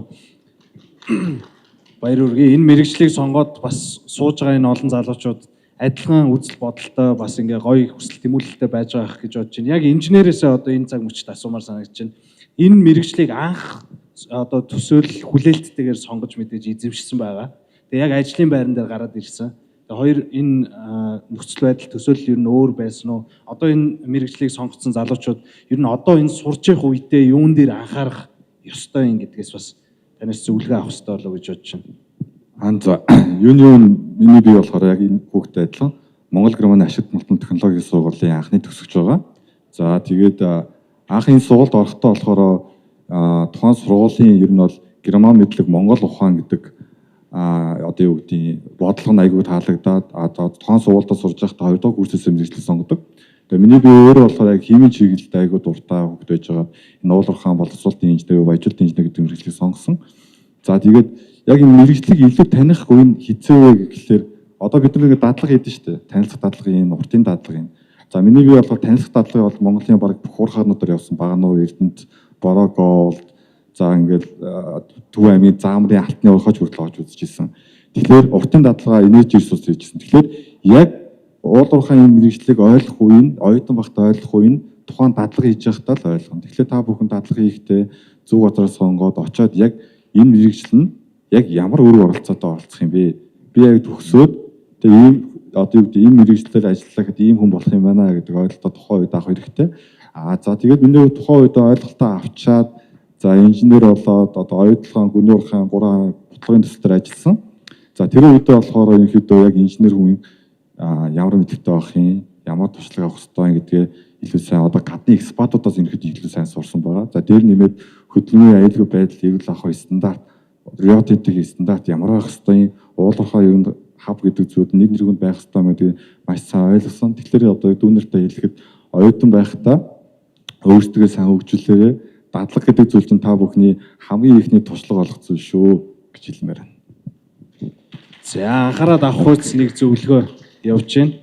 Баяр хүргэе. Энэ мэргэжлийг сонгоод бас сууж байгаа энэ олон залуучууд адилхан үзэл бодолтой, бас ингээ гоё хүсэл тэмүүлэлтэй байж байгаа ах гэж бодож байна. Яг инженерээсээ одоо энэ цаг мөчид асуумаар санагдаж байна. Энэ мэргэжлийг анх одоо төсөөлөл хүлээлттэйгээр сонгож мэдээж эзэмшсэн байгаа. Тэгээ яг ажлын байран дээр гараад ирсэн. Тэгээ хоёр энэ нөхцөл байдал, төсөөлөл ер нь өөр байсан уу? Одоо энэ мэргэжлийг сонгоцсон залуучууд ер нь одоо энэ сурж явах үедээ юун дээр анхаарах ёстой юм гэдгээс бас танаас зөвлөгөө авах ёстой болов уу гэж бодож байна. Ан за, юуны юу, миний бие болохоор яг энэ хүүхдтэй адилхан Монгол Германы ашиг мултан технологийн сургуулийн анхны төгсөгч байгаа. За, тэгээд анх энэ сургуульд орохдоо болохоор тухайн сургуулийн ер нь бол герман мэдлэг, монгол ухаан гэдэг одоо юу гэдгийг бодлого нь айгүй таалагдаад, тухайн сургуульд сурж байхдаа хоёр дахь курсээс мэргэжил сонгодог. Тэгээ миний бие өөрөө болохоор яг химийн чиглэлд айгүй дуртай хүүхэд байж байгаа. Энэ уул уурхайн боловсруулалтын инженер, баяжуулалтын инженер гэдэг мэргэжлийг сонгосон. За, тэгээд яг энэ мэргэжлийг илүү таних үе нь хэзээ вэ гэхлээр Одоо бид нар нэг дадлага хийдэж штэ. Танилцах дадлагын, уртын дадлагын. За миний бие болохоор танилцах дадлагын бол Монголын баг бүх уурхаануудаар явсан. Багануур, Эрдэнэт, Бороо Голд, за ингээл Төв аймгийн Заамрын алтны уурхаач хүртэл орж үзчихсэн. Тэгэхээр уртын дадлага energy resource хийжсэн. Тэгэхээр яг уул уурхайн энэ мэргэжлийг ойлгох үе нь, оюутан багтаа ойлгох үе нь тухайн дадлага хийж байхдаа л ойлгоно. Тэгэхээр та бүхэн дадлага хийхдээ зөв газараа сонгоод очиод яг энэ мэргэжил нь яг ямар үүрэг оролцоотой оролцох юм бэ? Би яг төгсөөд тэгээ ийм одоо юу гэдэг ийм мэргэжлээр ажиллаа гэхэд ийм хүн болох юм байна гэдэг ойлголтоо тухайн үед авах хэрэгтэй. Аа за тэгээд миний хувьд тухайн үед ойлголтоо авчаад за инженер болоод одоо оюутлогын гүний уурхайн 3 бодлогын төсөл дээр ажилласан. За тэр үедээ болохоор ерөнхийдөө яг инженер хүн ямар мэдлэгтэй байх юм, ямар туршлага авах ёстой юм гэдгээ илүү сайн одоо гадны экспатуудаас ерөнхийдөө илүү сайн сурсан байгаа. За дээр нэмээд хөдөлмөрийн аюулгүй байдал эрүүл ахуй стандарт, Рио Тинтогийн стандарт ямар байх ёстой юм, уул уурхай ер нь хав гэдэг зүйл нэг нэргүнд байх ёстой гэдгийг маш сайн ойлгосон. Тэгэхээр одоо дүүнертэй хэлэхэд оюутан байхдаа өөрсдөө сайн хөгжүүлээрэй. Дадлага гэдэг зүйл чинь та бүхний хамгийн ихний туршлага болох зүйл шүү гэж хэлмээр байна. За анхаарал авах үйс нэг зөвлөгөө явж байна.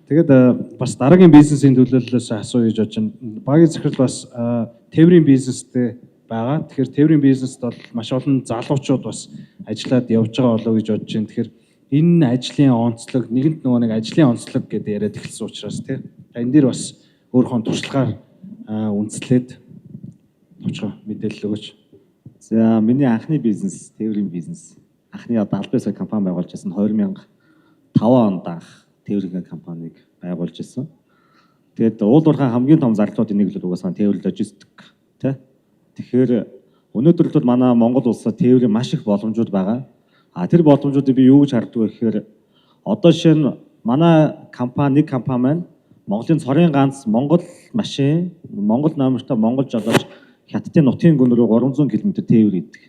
Тэгээд бас дараагийн бизнесийн төлөөллөөс асууя гэж бодож байна. Багийн захирал бас тээврийн бизнестэй байгаа. Тэгэхээр тээврийн бизнест бол маш олон залуучууд бас ажиллаад явж байгаа болов уу гэж бодож байна. Тэгэхээр энэ ажлын онцлог нэгэнт нөгөө нэг ажлын онцлог гэдээ яриад эхэлсэн учраас тий. Энэ дээр бас өөрийнхөө туршлагаар үндэслээд товчхон мэдээлэл өгөөч. За миний анхны бизнес тээврийн бизнес. Анхны одоо албан ёсоор компани байгуулж байсан 2005 онд анх тээврийн компанийг байгуулж ирсэн. Тэгээд уул уурхайн хамгийн том зардлуудын нэг л угаасаа тээвэр логистик тий. Тэгэхээр өнөөдөр бол манай Монгол улсад тээврийн маш их боломжууд байгаа. А тэр боломжуудыг би юу гэж харддаг вэ гэхээр одоо жишээ нь манай компани нэг компани маань Монголын цорын ганц Монгол машин, Монгол номертой Монгол жолооч Хятадын нутгийн гүн рүү 300 км тээвэр хийдэг.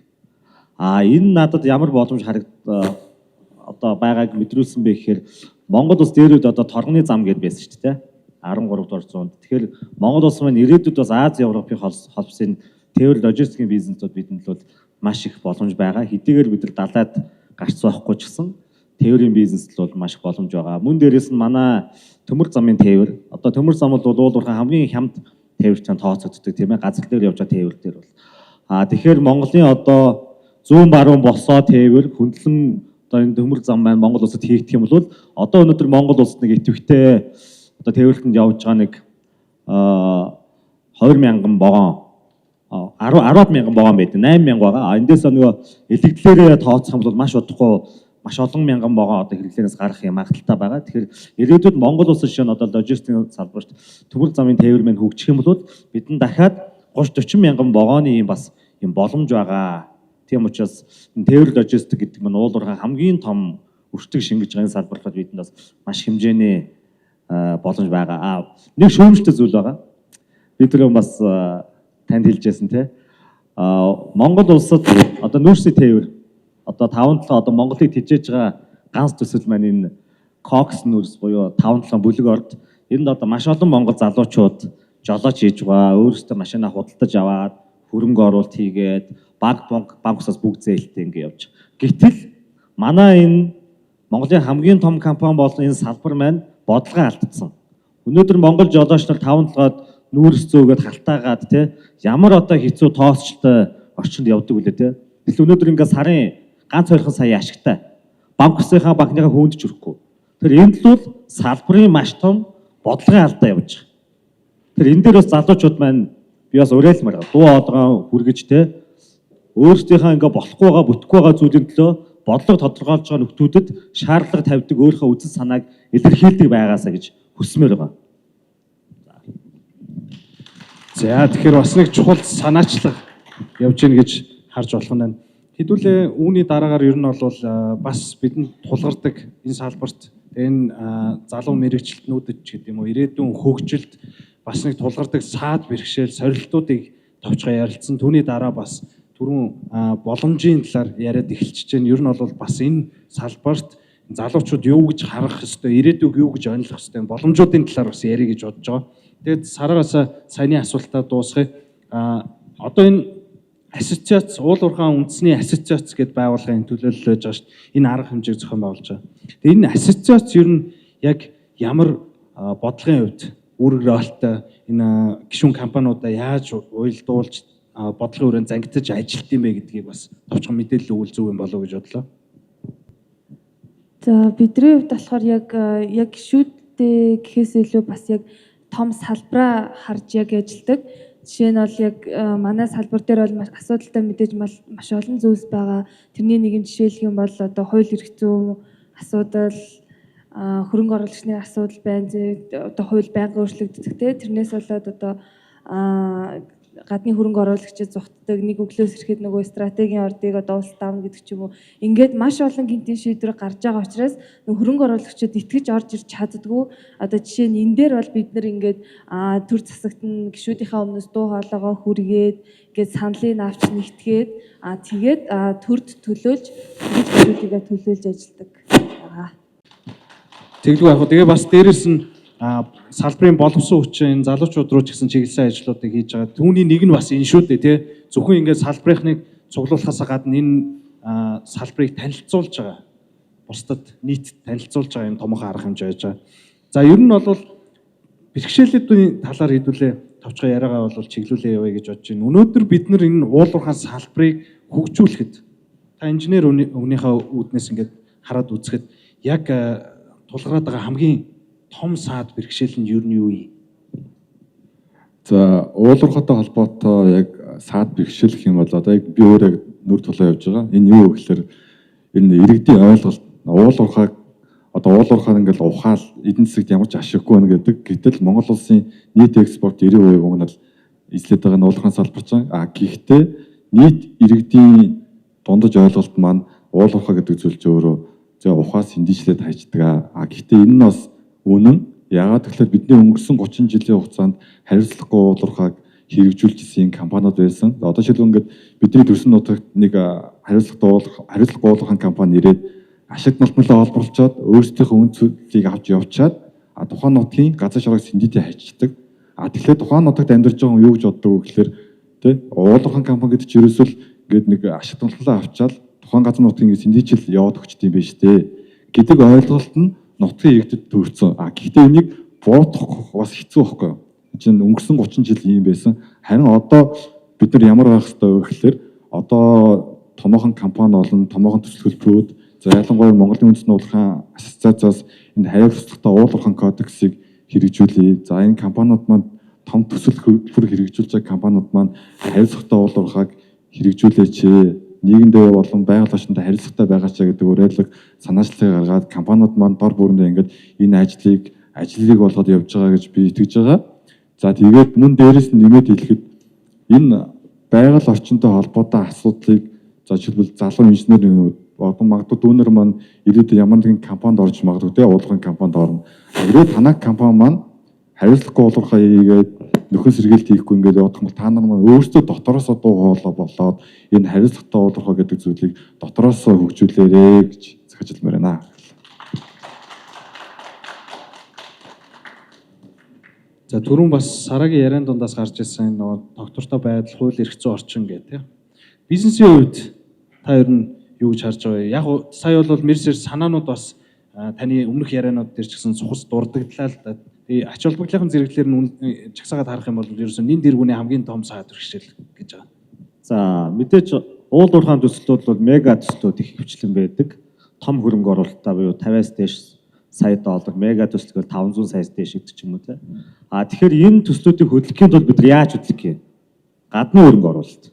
А энэ надад ямар боломж харагд одоо байгааг мэдрүүлсэн бэ гэхээр Монгол улс дээр үед одоо торгоны зам гэдээ байсан шүү дээ. 13 дугаар зуунд. Тэгэхээр Монгол улс маань ирээдүйд бас Ази Европын холбосын тээвэр логистикийн бизнесүүд бидэнд бол маш их боломж байгаа. Хэдийгээр бид нар далайд гарч суухгүй ч гэсэн тээврийн бизнест бол маш их боломж байгаа. Мөн дээрээс нь манай төмөр замын тээвэр. Одоо төмөр зам бол уул уурхайн хамгийн хямд тээвэртэй тооцогддог тийм ээ. Газар дээр явж байгаа тээвэр дээр бол. А тэгэхээр Монголын одоо зүүн баруун босоо тээвэр хөндлөн одоо энэ төмөр зам маань Монгол улсад хийгдэх юм бол одоо өнөөдөр Монгол улсад нэг идэвхтэй одоо тээвэрлэнд явж байгаа нэг 20 мянган вагон 10 мянган вагон байдаг. 8 мянга байгаа. А эндээс нөгөө илэгдлээрээ тооцох юм бол маш удахгүй маш олон мянган вагон одоо хэрэглээнээс гарах юм магадлалтай байгаа. Тэгэхээр ирээдүйд Монгол улсын жишээ нь одоо логистикийн салбарт төмөр замын тээвэр мэн хөгжих юм бол бидэнд дахиад 30 40 мянган вагоны юм бас юм боломж байгаа. Тийм учраас энэ тээвэр логистик гэдэг нь уул уурхайн хамгийн том өртөг шингэж байгаа энэ салбарлахад бидэнд бас маш хэмжээний боломж байгаа. А нэг шүүмжтэй зүйл байгаа. Би түрүүн бас танд хэлжсэн те. А Монгол улсад одоо нүүрсний тээвэр одоо 5 7 одоо Монголыг тэжээж байгаа ганц төсөл маань энэ Cox нүүрс буюу 5 7 бүлэг орд энд одоо маш олон монгол залуучууд жолооч хийж байгаа. Өөрсдөө машинаа худалдаж аваад хөрөнгө оруулалт хийгээд банк банкусаас бүгд зээлтэй ингэ явж. Гэтэл манай энэ Монголын хамгийн том компани болсон энэ салбар маань бодлогоо алдсан. Өнөөдөр Монгол жолооч нар 5 7-оод нүүрс зөөгөөд халтаагаад те ямар одоо хэцүү тоосчлтой орчинд явдаг үлээ те. Тэгэл өнөөдөр ингээ сарын ганц 2 сая ашигтай. Банк усынхаа банкныхаа хүнд ч өрөхгүй. Тэр энд л бол салбарын маш том бодлогын алдаа явж байгаа. Тэр энэ дээр бас залуучууд маань би бас уриалмаар байгаа. Дуу хоолгоо хүргэж те өөрсдийнхээ ингээ болохгүй байгаа бүтэхгүй байгаа зүйлийн төлөө бодлого тодорхойлж байгаа нөхдүүдэд шаардлага тавьдаг өөрийнхөө үзэл санааг илэрхийлдэг байгаасаа гэж хүсмээр байгаа. За тэгэхээр бас нэг чухал санаачлаг явж гин гэж харж болох нь байна. Хэдүүлээ үүний дараагаар ер нь бол бас бидэнд тулгардаг энэ салбарт энэ залуу мэрэгчлэтнүүдэд ч гэдэг юм уу ирээдүйн хөгжилд бас нэг тулгардаг саад бэрхшээл сорилтуудыг товчгоо ярилцсан. Түүний дараа бас түрүүн боломжийн талаар яриад эхэлчихэж байна. Ер нь бол бас энэ салбарт залуучууд юу гэж харах ёстой, ирээдүйг юу гэж ойлгох ёстой, боломжуудын талаар бас ярих гэж бодож байгаа. Тэгээд сараагаасаа саяны асуултаа дуусгая. Одоо энэ Ассоциац уул уурхайн үндэсний ассоциац гэдээ байгууллагын төлөөлөл байж байгаа шүү дээ. Энэ арга хэмжээг зохион байгуулж байгаа. Тэгээ энэ ассоциац ер нь яг ямар бодлогын хувьд үүрэг ролтой, энэ гишүүн компаниудаа яаж уялдуулж, бодлогын хүрээнд зангидаж ажилт юм бэ гэдгийг бас товчхон мэдээлэл өгвөл зөв юм болов уу гэж бодлоо. За, бидний хувьд болохоор яг гишүүдтэй гэхээс илүү бас яг том салбараа харж яг ажилладаг. Жишээ нь бол яг манай салбар дээр бол маш асуудалтай мэдээж маш олон зүйлс байгаа. Тэрний нэгэн жишээлх юм бол одоо хууль эрх зүйн асуудал, хөрөнгө оруулагчны асуудал байна. Одоо хууль байнга өөрчлөгддөг те. Тэрнээс болоод одоо гадны хөрөнгө оруулагчид зугтдаг, нэг өглөөс ирэхэд нөгөө стратегийн ордыг одоо улс давна гэдэг ч юм уу. Ингээд маш олон гинтийн шийдвэр гарч байгаа учраас нөгөө хөрөнгө оруулагчид итгэж орж ирж чаддгүй. Одоо жишээ нь энэ дээр бол бид нар ингээд төр засагт нь гишүүдийнхээ өмнөөс дуу хоолойгоо хүргээд, ингээд саналыг авч нэгтгээд, тэгээд төрд төлөөлж, тэгж гишүүдийгээ төлөөлж ажилладаг байгаа. Тэгэлгүй яг тэгээ бас дээрэс нь салбарын боловсон хүчин залуучууд руу ч гэсэн чиглэсэн ажлуудыг хийж байгаа. Түүний нэг нь бас энэ шүү дээ, тий. Зөвхөн ингээд салбарынхныг цуглуулахаас гадна энэ салбарыг танилцуулж байгаа. Бусдад нийт танилцуулж байгаа юм томоохон арга хэмжээ байж байгаа. За, ер нь бол бэрхшээлүүдийн талаар хэдүүлээ товчхон яриагаа бол чиглүүлээ явъя гэж бодож байна. Өнөөдөр бид нар энэ уул уурхайн салбарыг хөгжүүлэхэд та инженер өгнийхөө үүднээс ингээд хараад үзэхэд яг тулгараад байгаа хамгийн том саад бэрхшээл нь юу нь юу юм? За, уул уурхайтай холбоотой яг саад бэрхшээл гэх юм бол одоо яг би өөр яг нүр тулаа явж байгаа. Энэ юу вэ гэхээр энэ иргэдийн ойлголт, уул уурхайг одоо уул уурхай ингээл ухаал эдийн засагт ямар ч ашиггүй байна гэдэг. Гэтэл Монгол улсын нийт экспорт 90% угнал эзлээд байгаа нь уул уурхайн салбар чинь. А гэхдээ нийт иргэдийн дундаж ойлголт маань уул уурхай гэдэг зүйл чинь өөрөө зэ ухаас сэндийчлээд хайчдаг. А гэхдээ энэ нь бас үнэн. Яагаад гэвэл бидний өнгөрсөн 30 жилийн хугацаанд хариуцлагагүй уул уурхайг хэрэгжүүлж исэн компаниуд байсан. Одоо жишээлбэл ингээд бидний төрсөн нутагт нэг хариуцлагагүй уул уурхайн компани ирээд ашиг налмлаа олборлцоод өөрсдийнхөө үн цөлийг авч явчаад тухайн нутгийн газар шороог сэндийтэй хайчдаг. А тэгэхээр тухайн нутагт амьдарч байгаа хүн юу гэж боддог вэ гэхээр тэ уул уурхайн компани гэдэг чинь ерөөсөө л ингээд нэг ашиг налмлаа авчаал тухайн газар нутгийн сэндийчил яваад өгчт юм биш үү гэдэг ойлголт нь нутгийн иргэдэд төрсөн. А гэхдээ энийг буруутгах бас хэцүү байхгүй юу? Чинь өнгөрсөн 30 жил ийм байсан. Харин одоо бид нар ямар байх ёстой вэ гэхээр одоо томоохон компани болон томоохон төсөл хөтөлбөрүүд, за ялангуяа Монголын үндэсний уулуурхайн ассоциациас энэ хариуцлагатай уулуурхайн кодексыг хэрэгжүүлье. За, энэ компаниуд маань, том төсөл хөтөлбөр хэрэгжүүлж байгаа компаниуд маань хариуцлагатай уулуурхайг хэрэгжүүлээч. Нийгэмдээ болон байгаль орчиндөө харилцаатай байгаач гэдэг уриалга санаачлагыг гаргаад компаниуд маань дор бүрэндээ ингээд энэ ажлыг болгоод явж байгаа гэж би итгэж байгаа. За, тэгээд мөн дээрэс нь нэмээд хэлэхэд энэ байгаль орчинтой холбоотой асуудлыг, за жишээлбэл залуу инженер одоо магадгүй дүүнер маань ирээдүйд ямар нэгэн компанид орж магадгүй те уулуурхайн компанид орно. Хэрвээ танай компани маань хариуцлагагүй уулуурхай хийгээд нөхөн сэргийлт хийхгүй ингээд явах юм бол та нар маань өөрсдөө дотроосоо дуу хоолой болоод энэ хариуцлагатай уулуурхай гэдэг зүйлийг дотроосоо хөгжүүлээрэй гэж захиж хэлмээр байна. За, түрүүн бас Сарагийн яриан дундаас гарч ирсэн нөгөө тогтвортой байдал, хууль эрх зүйн орчин гэх тийм. Бизнесийн хувьд та ер нь юу гэж харж байгаа вэ? Яг сая бол мерсер санаанууд бас таны өмнөх ярианууд дээр ч гэсэн сухас дурдагдлаа л да. Тэгээ ач холбогдлын зэрэглэлээр нь чагсаагаад харах юм бол ерөөсөө нин дэргүүний хамгийн том саад бэрхшээл гэж байгаа. За, мэдээж уул уурхайн төслүүд бол мега төслүүд их хвчлэн байдаг. Том хөрөнгө оруулалтаа буюу 50-аас дээш сая доллар, мега төсөл гэвэл 500 саяас дээш гэдэг ч юм уу те. А тэгэхээр энэ төслүүдийг хөдөлгөхийн тулд бид нар яаж хөдөлгөх юм? Гадны хөрөнгө оруулалт.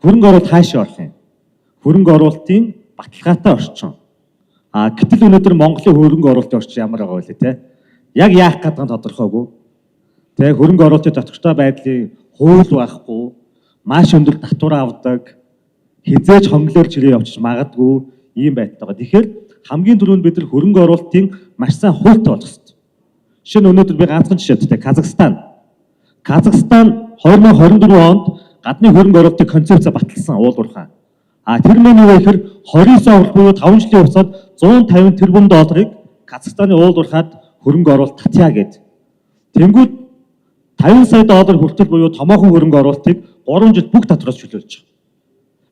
Хөрөнгө оруулалт хаашаа орох юм? Хөрөнгө оруулалтын баталгаатай орчин. А гэтэл өнөөдөр Монголын хөрөнгө оруулалтын орчин ямар байгаа вэ те? Яг яах гэдэг нь тодорхойгүй. Тэ хөрөнгө оруулалтын тодорхой байдлын хууль байхгүй, маш өндөр татвар авдаг, хизээж хонглоор чирээ явчих магадгүй ийм байдалтай байгаа. Тэгэхээр хамгийн түрүүнд бид нар хөрөнгө оруулалтын маш сайн хуультай болох хэрэгтэй. Жишээ нь өнөөдөр би ганцхан жишээ өгье. Казахстан. Казахстан 2024 онд гадны хөрөнгө оруулалтын концепц баталсан уул уурхай. А тэр маань юу вэ гэхээр 29 он буюу 5 жилийн хугацаанд 150 тэрбум долларыг Казахстаны уул уурхайд хөрөнгө оруулалт татъя гэд. Тэнгүүд 50 сая доллар хүртэл буюу томоохон хөрөнгө оруулалтыг 3 жил бүх татвараас чөлөөлж байгаа.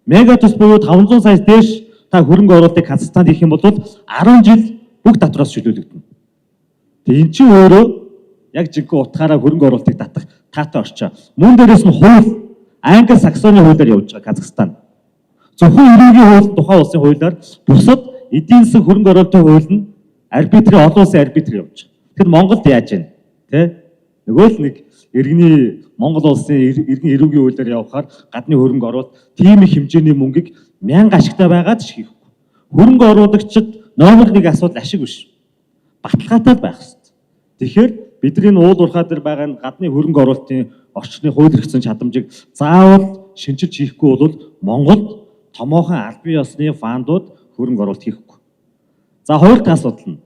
Мега төс буюу 500 сая дээш та хөрөнгө оруулалтыг Казахстанд хийх юм бол 10 жил бүх татвараас чөлөөлөгдөнө. Тэгээ эн чинь өөрөө яг жинхэнэ утгаараа хөрөнгө оруулалтыг татах таатай орчин. Мөн дээрээс нь хууль Англи Саксоны хуулиар явж байгаа Казахстан. Зөвхөн эрүүгийн хууль тухайн улсын хуулиар бусад эдийн засаг хөрөнгө оруулалтын хууль нь арбитрийн олон улсын арбитр явж байгаа. Тэгэхээр Монголд яаж вэ? Тэ? Нөгөө л нэг иргэний Монгол улсын иргэн эрүүгийн хуулиар явахаар гадны хөрөнгө оруулалт тийм их хэмжээний мөнгийг мянга ашигтай байгаад ч хийхгүй. Хөрөнгө оруулагчид номер 1 асуудал ашиг биш. Баталгаатай байх хэрэгтэй. Тэгэхээр бидний энэ уул уурхай дээр байгаа энэ гадны хөрөнгө оруулалтын орчны хууль эрх зүйн чадамжийг заавал шинчилж хийхгүй бол Монголд томоохон албан ёсны фандууд хөрөнгө оруулалт хийхгүй. За хоёр дахь асуудал нь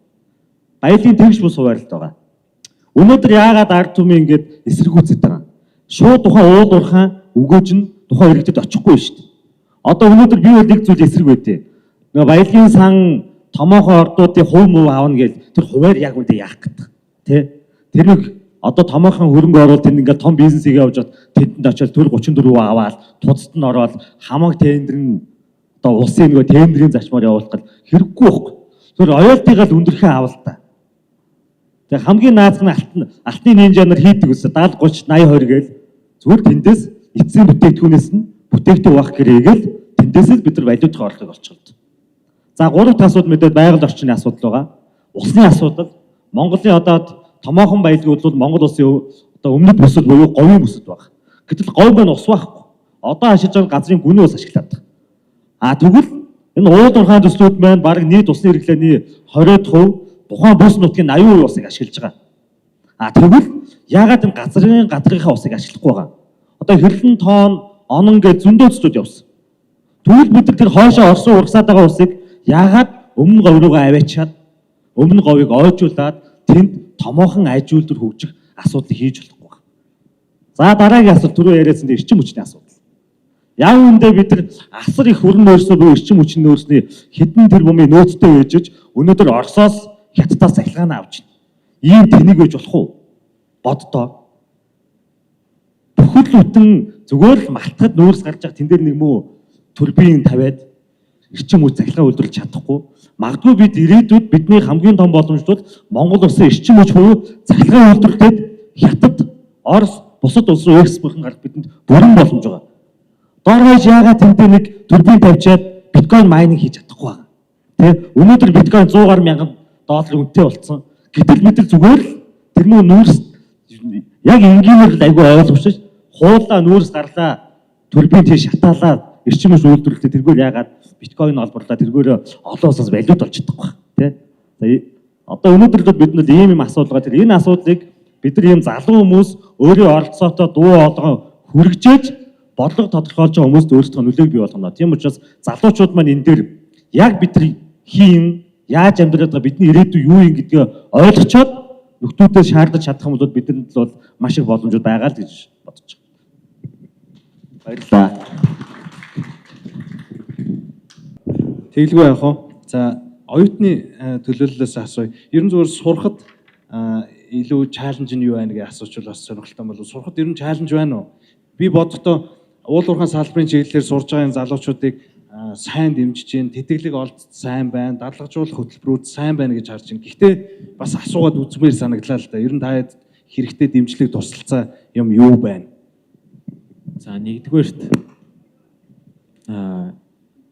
баялгийн тэгш бус хуваарлалт байгаа. Өнөөдөр яагаад ард түмэн ингэж эсэргүүцээд байгаа юм? Шууд тухайн уул уурхай өгөөж нь тухайн иргэдэд очихгүй шүү дээ. Одоо өнөөдөр би бол нэг зүйл эсрэг байдیں۔ Нөгөө баялгийн сан томоохон ордуудын хувь муу авна гэж тэр хуваар яг үндэ яах гэдэг. Тэ? Тэр нэг одоо томоохон хөрөнгө оруулалт тэнд ингээд том бизнес хийгээ явж байхад тэдэнд очиод төр 34 аваад тудад нь ороод хамаг тендер нь одоо улсын нөгөө тендрийн зарчмаар явуулах гал хэрэггүй байхгүй. Тэр роялтигаа л өндөрхөн авал та. Тэгээ хамгийн наазах нь алтны нинжа нар хийдэг үсэ 70 30 80 20 гээл зүгээр тэндээс эцсийн бүтээгдэхүүнээс нь бүтээгдэхүүн авах гэрээгээл тэндээс л бид нар валютын орлогыг олчихлоо. За гурав дахь асуудал мэдээд байгаль орчны асуудал байгаа. Усны асуудал. Монголын одоо томоохон баялаг бол Монгол улсын одоо өмнөд бүсэд буюу говийн бүсэд байгаа. Гэтэл говь маань ус байхгүй. Одоо ашиглаж байгаа газрын гүний ус ашиглаад байгаа. А тэгвэл энэ уул уурхайн төслүүд маань бараг нийт усны хэрэглээний 20% тухайн бүс нутгийн 80% усыг ашиглаж байгаа. А тэгвэл яагаад энэ газрын гадрынхаа усыг ашиглахгүй байгаа? Одоо хэрлэн тоон, онон гэж зөндөө төслүүд явсан. Тэгвэл бид нар тэр хойшоо орсон ургасаад байгаа усыг яагаад өмнө говь руугаа аваачаад өмнө говийг ойжуулаад тэнд томоохон аж үйлдвэр хөгжих асуудлыг хийж болохгүй байна. За дараагийн асуудал түрүү яриадсан дээр эрчим хүчний асуудал. Яг үүндээ бид нар асар их өрн нөөцнөө буюу эрчим хүчний нөөцний хэдэн тэрбумын нөөцтэй байж өнөөдөр Оросоос Хятадаас цахилгаан авч байна. Ийм тэнэг байж болох уу? Боддоо. Бүхэл бүтэн зүгээр л малтахад нүүрс гарч байгаа тэн дээр нэг мүү турбин тавиад эрчим хүч цахилгаан үйлдвэрлэж чадахгүй. Магадгүй бид ирээдүйд бидний хамгийн том боломж бол Монгол улсын эрчим хүч буюу цахилгаан үйлдвэрлэлд Хятад, Орос, бусад улс руу экспорт гарах бидэнд бүрэн боломж байгаа. Дор хаяж яагаад тэндээ нэг турбин тавьчаад биткойн майнинг хийж чадахгүй байгаа. Тэ? Өнөөдөр биткойн 100 гаруй мянган доллар үнэтэй болцсон. Гэтэл бид нар зүгээр л тэр мүү нүүрс яг энгийнээр л айгүй ойлгомжтой. Хуулаа нүүрс гарлаа турбин тий шатаалаа эрчим хүч үйлдвэрлэлтэй тэргээр яагаад биткойн олборлаа тэргээр олон улсаас валют олж чадахгүй тий. За одоо өнөөдөр л бид нар ийм юм асуудал байгаа. Тэр энэ асуудлыг бид нар ийм залуу хүмүүс өөрийн оролцоотой дуу хоолойгоо хүргэжээж бодлого тодорхойлж байгаа хүмүүст өөрсдөө нөлөөг бий болгоно. Тийм учраас залуучууд маань энэ дээр яг бид нар хийн яаж амьдраад байгаа бидний ирээдүй юу юм гэдгээ ойлгочоод нөхдүүдэд шаардаж чадах юм бол бидэнд бол маш их боломжууд байгаа л гэж бодож байгаа. Баярлалаа. Тэгэлгүй яах вэ? За оюутны төлөөллөөс асууя. Ер нь зүгээр сурахад илүү чаленж нь юу байна гэж асуучвал бас сонирхолтой болов. Сурахад ер нь чаленж байна уу? Би бодохдоо уул уурхайн салбарын чиглэлээр сурж байгаа энэ залуучуудыг сайн дэмжиж чинь, тэтгэлэг олд сайн байна, дадлагжуулах хөтөлбөрүүд сайн байна гэж харж байна. Гэхдээ бас асуугаад үзмээр санагдлаа л да. Ер нь та хэд хэрэгтэй дэмжлэг тусалцаа юм юу байна? За нэгдүгээрт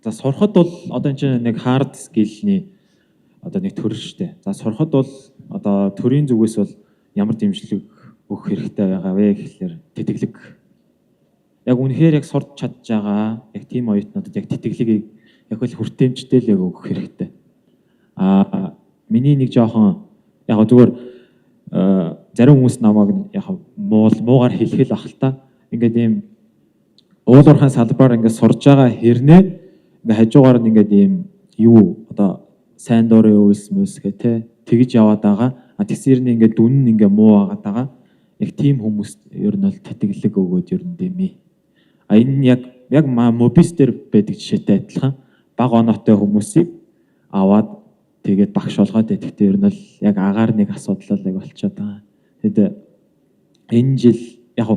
за сурахад бол одоо энэ чинь нэг hard skill-ний одоо нэг төр шүү дээ. За сурахад бол одоо төрийн зүгээс бол ямар дэмжлэг өгөх хэрэгтэй байгаа вэ гэхлээр тэтгэлэг. Яг үнэхээр яг сурч чадж байгаа яг тийм оюутнуудад яг тэтгэлгийг яг л хүртээмжтэй л яг өгөх хэрэгтэй. Миний нэг жоохон яг зүгээр зарим хүмүүс намайг яг муугаар хэлэх л ах л та. Ингээд ийм уул уурхайн салбараар ингээд сурж байгаа хэрнээ ингээд хажуугаар нь ингээд ийм юу одоо сайн дурын үйлс мүс гэх те тэгж яваад байгаа. А тэгсэн хэрнээ ингээд дүн нь ингээд муу байгаад байгаа. Яг тийм хүмүүст ер нь бол тэтгэлэг өгөөд ер нь дэмий. А энэ нь яг мобис дээр байдаг жишээтэй адилхан бага оноотой хүмүүсийг аваад тэгээд багш болгоод байдаг. Гэхдээ ер нь бол яг агаар нэг асуудал л яг болчиход байгаа. Тэгэд энэ жил яг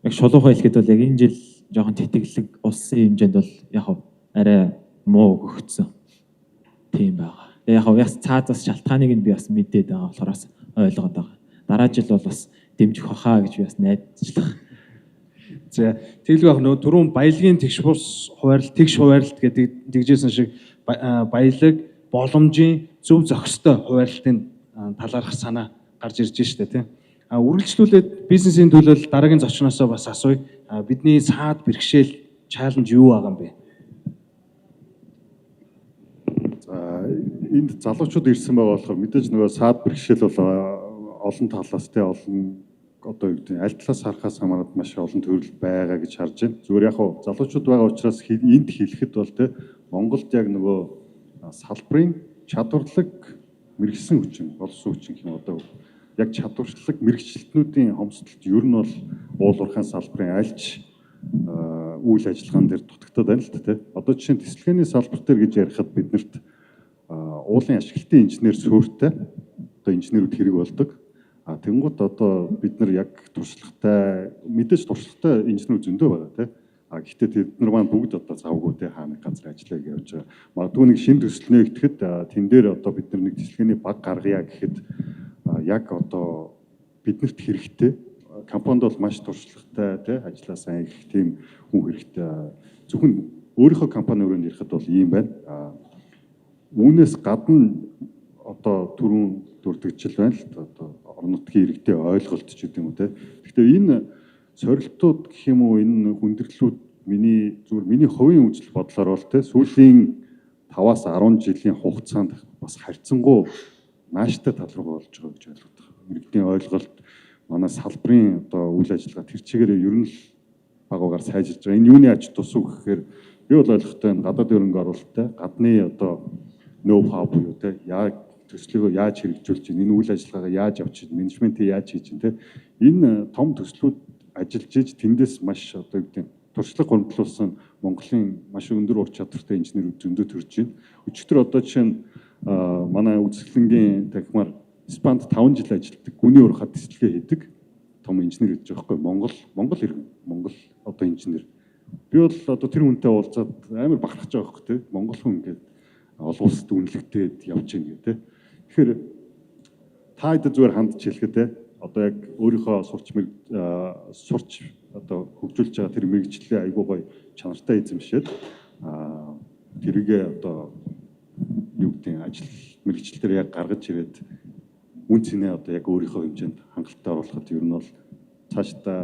Яг шулуухай хэлэхэд бол яг энэ жил жоохон тэтгэлэг улсын хэмжээнд бол яг арай муу өгөгдсөн. Тийм байгаа. Тэгээ яг бас цаазаас шалтгааныг нь би бас мэдээд байгаа болохоор бас ойлгоод байгаа. Дараа жил бол бас дэмжих баха гэж би бас найдажлах. За, тэгэлгүй яг нөгөө түрүүн баялагын тэгш бус хуваарлт, тэгш хуваарлт гэдэг тэгжсэн шиг баялаг боломжийн зөв зохистой хуваарлтын талаарх санаа гарч ирж штэ, тийм. А үргэлжлүүлээд бизнесийн төлөөлөл дараагийн зочноосоо бас асууя. Бидний саад бэрхшээл, challenge юу байгаа юм бэ? За, энд залуучууд ирсэн байгаа болохоор мэдээж нөгөө саад бэрхшээл бол олон талаас те, олон одоо юу гэдэг аль талаас харахаас хамаарат маш олон төрөл байгаа гэж харж байна. Зүгээр яг хуу залуучууд байгаа учраас энд хэлэхэд бол те, Монголд яг нөгөө салбарын чадварлаг мэргэсэн хүчин, боловсон хүчин гэх юм одоо яг чадварчлаг мэргэжилтнүүдийн хомсдолт ер нь бол уул уурхайн салбарын альч үйл ажиллагаан дээр дутагдаад байна л да тий. Одоо жишээ нь тэсэлгээний салбар дээр гэж ярихад биднэрт уулын ашиглалтын инженер суурьтай одоо инженерүүд хэрэг болдог. А тэнгууд одоо бид нар яг туршлагатай, мэдээж туршлагатай инженерүүд зөндөө байгаа тий. А гэхдээ тэд нар маань бүгд одоо завгүй тий, хаа нэг газар ажиллая гэж явж байгаа. Магадгүй нэг шинэ төсөл нээгдэхэд тэн дээр одоо бид нар нэг тэсэлгээний баг гаргая гэхэд яг одоо биднэрт хэрэгтэй компанид бол маш туршлагатай тий, ажлаа сайн их тийм хүн хэрэгтэй. Зөвхөн өөрийнхөө компани өрөөнд ирэхэд бол ийм байна. Үүнээс гадна одоо түрүүн дурдгажил байна л одоо орон нутгийн иргэдийн ойлголт ч гэдэг юм уу те. Гэхдээ энэ сорилтууд гэх юм уу, энэ хүндрэлүүд миний зүгээр миний хувийн үзэл бодлоор бол те, сүүлийн 5-аас 10 жилийн хугацаанд бас харьцангуй нааштай тал руу болж байгаа гэж ойлгох. Иргэдийн ойлголт, манай салбарын одоо үйл ажиллагаа тэр чигээрээ ер нь л багуугаар сайжирж байгаа. Энэ юуны ач тус уу гэхээр би бол ойлгохтой энэ гадаад хөрөнгө оруулалттай гадны одоо ноу хау буюу те, яг төслийгөө яаж хэрэгжүүлж чинь, энэ үйл ажиллагаагаа яаж авч чинь, менежментийг яаж хийж чинь те, энэ том төслүүд ажиллаж иж тэндээс маш одоо юу гэдэг туршлага хуримтлуулсан Монголын маш өндөр ур чадвартай инженерүүд зөндөө төрж байна. Өчигдөр одоо жишээ нь манай үзэсгэлэнгийн танхимаар Испанд 5 жил ажилладаг, гүний урахад тэсэлгээ хийдэг том инженер гэж байгаа байхгүй, Монгол иргэн, Монгол одоо инженер. Би бол одоо тэр хүнтэй уулзаад амар бахархаж байгаа байхгүй те. Монгол хүн ингээд олон улсад үнэлэгдээд явж байна гэх те. Тэгэхээр та хэд зүгээр хандж хэлэхэд те, одоо яг өөрийнхөө сурч одоо хөгжүүлж байгаа тэр мэргэжлээ айгуу гоё чанартай эзэмшээд тэрийгээ одоо юу гэдэг ажил мэргэжил дээр яг гаргаж ирээд үн цэнэ одоо яг өөрийнхөө хэмжээнд хангалттай оруулахад ер нь бол цаашдаа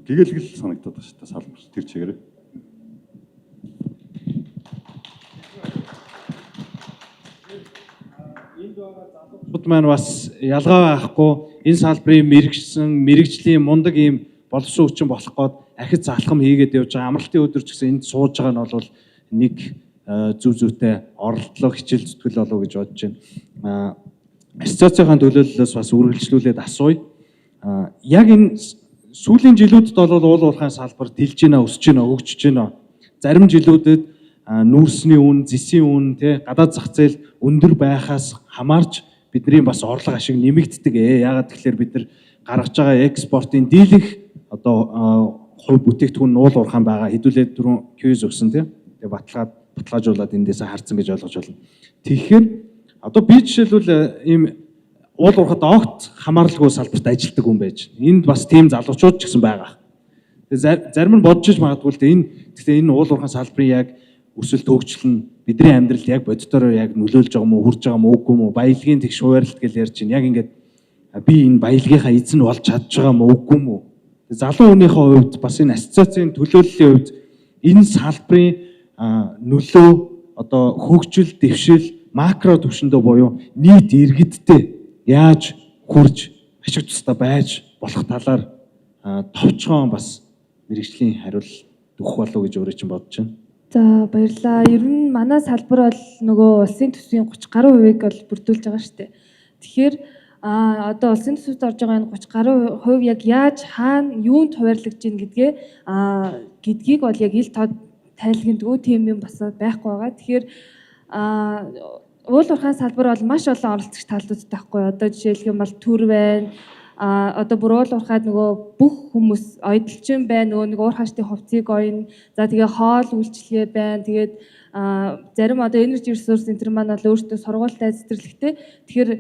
гэгээлгэл санагдаад байна шүү дээ салбар тэр чигээр. Залуучууд маань бас ялгаа байхгүй энэ салбарын мэрэгжсэн мэрэгжлийн мундаг ийм боловсон хүчин болох гээд ахид залхам хийгээд явж байгаа. Амралтын өдөр ч гэсэн энд сууж байгаа нь бол нэг зөв зүйтэй оролдлого, хичээл зүтгэл болов гэж бодож байна. Ассоциацийн төлөөллөөс бас үргэлжлүүлээд асууя. Яг энэ сүүлийн жилүүдэд бол уул уурхайн салбар дэлж гинэ, өсөж гинэ, хөгжиж гинэ. Зарим жилүүдэд нүүрсний үн, зэсийн үн, тэ гадаад зах зээл өндөр байхаас хамаарч бидний бас орлого ашиг нэмэгддэг. Яагаад тэгэхээр бид нар гаргаж байгаа экспортын дийлэнх одоо хувь бүтээгдэхүүн нь уул уурхайн байгаа. Хэдүүлээ түрүүн quiz өгсөн тийм. Тэгээ баталгаажуулаад эндээсээ харцсан гэж ойлгож байна. Тэгэхээр одоо би жишээлбэл ийм уул уурхад огт хамааралгүй салбарт ажилладаг хүн байж. Энд бас тийм залуучууд ч гэсэн байгаа. Тэгээ зарим нь бодож иж магадгүй л дээ. Энэ гэхдээ энэ уул уурхайн салбарын яг өсөлт хөгжил нь бидний амьдралд яг бодитоор яг нөлөөлж байгаа мó, хүрж байгаа мó, үгүй мó, баялагын тэгш хуваарлт гэж ярьж байна. Яг ингээд би энэ баялагынхаа эзэн болж чадж байгаа мó, үгүй мó. Залуу хүнийхээ хувьд бас энэ ассоциацийн төлөөллийн хувьд энэ салбарын нөлөө одоо хөгжил, дэвшил макро түвшиндөө буюу нийт иргэдтэй яаж хүрж ашиг тустай байж болох талаар товчхон бас мэргэжлийн хариулт өгөх болов уу гэж өөрөө чинь бодож байна. За, баярлалаа. Ер нь манай салбар бол нөгөө улсын төсвийн 30 гаруй хувийг бол бүрдүүлж байгаа шүү дээ. Тэгэхээр одоо улсын төсөвт орж байгаа энэ 30 гаруй хувь яг яаж хаана юунд хуваарлагдж гин гэдгээ гэдгийг бол яг ил тод тайлгнадгүй тийм юм бас байхгүй байгаа. Тэгэхээр уул уурхайн салбар бол маш олон оролцогч талуудтай байхгүй. Одоо жишээлх юм бол төр байна, одоо бүр уул уурхаад нөгөө бүх хүмүүс оёдолчин байна, нөгөө нэг уурхаачдын хувцсыг оёно. За, тэгээ хоол үйлчилгээ байна. Тэгээд зарим одоо energy resource center маань бол өөртөө сургуультай, цэцэрлэгтэй. Тэгэхээр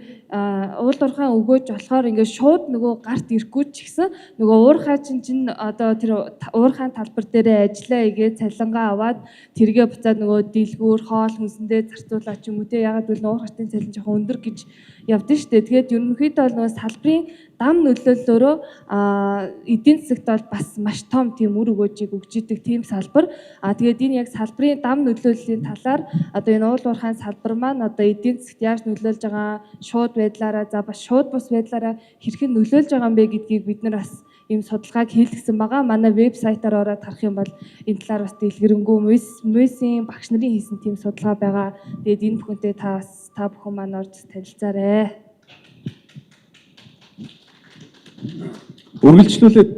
уул уурхайн өгөөж болохоор ингээд шууд нөгөө гарт ирэхгүй ч гэсэн нөгөө уурхай чинь одоо тэр уурхайн талбар дээрээ ажиллаа хийгээд, цалингаа аваад, тэргээ буцаад нөгөө дэлгүүр, хоол хүнсэндээ зарцуулаад ч юм уу те. Ягаад гэвэл уурхаачдын цалин жоохон өндөр гэж явдсан шүү дээ. Тэгээд ерөнхийдөө бол нөгөө салбарын дам нөлөөллөөрөө эдийн засагт бол бас маш том тийм үр өгөөжийг өгч идэг тийм салбар. Тэгээд энэ яг салбарын дам нөлөөллийн талаар, одоо энэ уул уурхайн салбар маань одоо эдийн засагт яаж нөлөөлж байгаа, шууд байдлаараа, за бас шууд бус байдлаараа хэрхэн нөлөөлж байгаа юм бэ гэдгийг бид нар бас ийм судалгааг хийлгэсэн байгаа. Манай вебсайтаар ороод харах юм бол энэ талаар бас дэлгэрэнгүй МУИС-ийн багш нарын хийсэн тийм судалгаа байгаа. Тэгээд энэ бүхэнтэй та бас, та бүхэн маань орж танилцаарай. Үргэлжлүүлээд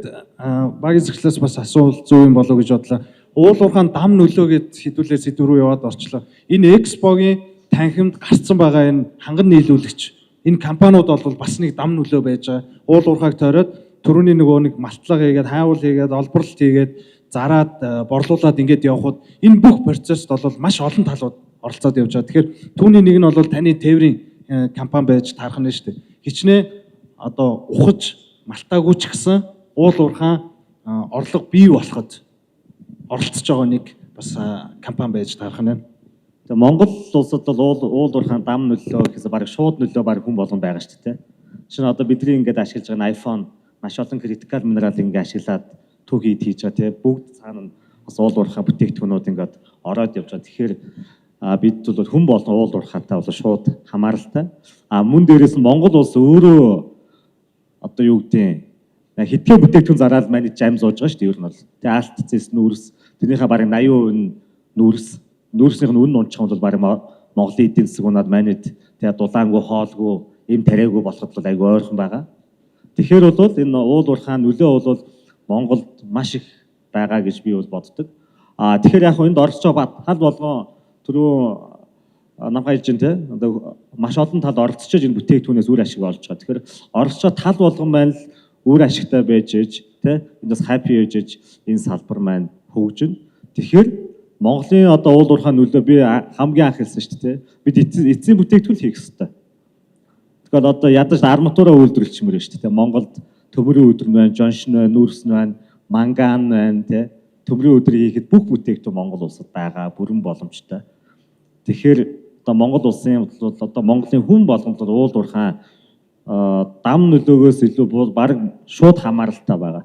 багийн захирлаас бас асуувал зөв юм болов уу гэж бодлоо. Уул уурхайн дам нөлөө гэд хэдүүлээ сэдв рүү яваад орчлоо. Энэ экспогийн танхимд гарцсан байгаа энэ ханган нийлүүлэгч энэ компаниуд бол бас нэг дам нөлөө байж байгаа. Уул уурхайг тойроод түрүүний нөгөө нэг малтлага хийгээд, хайвал хийгээд, олборлолт хийгээд, зараад, борлуулад ингээд явхад энэ бүх процессд бол маш олон талууд оролцоод явж байгаа. Тэгэхээр түүний нэг нь бол таны тээврийн компани байж таарах нь шүү дээ. Хичнээн одоо ухаж малтаагүй ч гэсэн уул уурхайн орлого бий болоход оролцож байгаа нэг бас компани байж таарах нь. Тэгээ Монгол улсад бол уул уурхайн дам нөлөө гэхээс бараг шууд нөлөө бараг хүн болгон байгаа шүү дээ. Жишээ нь одоо бидний ингээд ашиглаж байгаа iPhone маш олон critical mineral ингээд ашиглаад түүх хийд хийж байгаа, тийм, бүгд цаана нь бас уул уурхай бүтээгдэхүүнүүд ингээд ороод явж байгаа. Тэгэхээр бид бол хүн болгон уул уурхайтай бол шууд хамааралтай. А мөн дээрээс нь Монгол улс өөрөө одоо юу гэдیں хэдхэн бүтээгдэхүүн зараад манай жам зууж байгаа шүү дээ ер нь бол. Тэгээ алт, цэс, нүүрс, тэрнийхээ бараг 80% нь нүүрс, нүүрснийх нь үнэ унчих юм бол бараг Монголын эдийн засаг унаад манайд тэгээ дулаангүй, хоолгүй, эм тариагүй болоход бол айгүй ойрхон байгаа. Тэгэхээр бол энэ уул уурхайн нөлөө бол Монголд маш их байгаа гэж би бол боддог. А тэгэхээр яг энд оролцож байгаа тал болгон түрүү намхай хэлж те, одоо маш олон тал оролцож энэ бүтээгдэхүүнээс үр ашиг олж байгаа. Тэгэхээр оролцож байгаа тал болгон маань л үр ашигтай байж ээж те, энд бас happy байж ээж энэ салбар маань хөгжинэ. Тэгэхээр Монголын одоо уул уурхайн нөлөө би хамгийн анх хэлсэн шүү дээ. Бид эцсийн бүтээгдэхүүн хийх ёстой. Тэгэхээр одоо ядаж арматураа үйлдвэрлэчмээр шүү дээ. Монголд төмөрийн өдөр байна, жоншин байна, нүүрс байна, манган байна те. Төмөрийн өдөр хийхэд бүх бүтээгдэхүүн Монгол улсад байгаа, бүрэн боломжтой. Тэгэхээр одоо Монгол улсын бол одоо Монголын хүн болгонд бол уул уурхайн дам нөлөөгөөс илүү бараг шууд хамааралтай байгаа.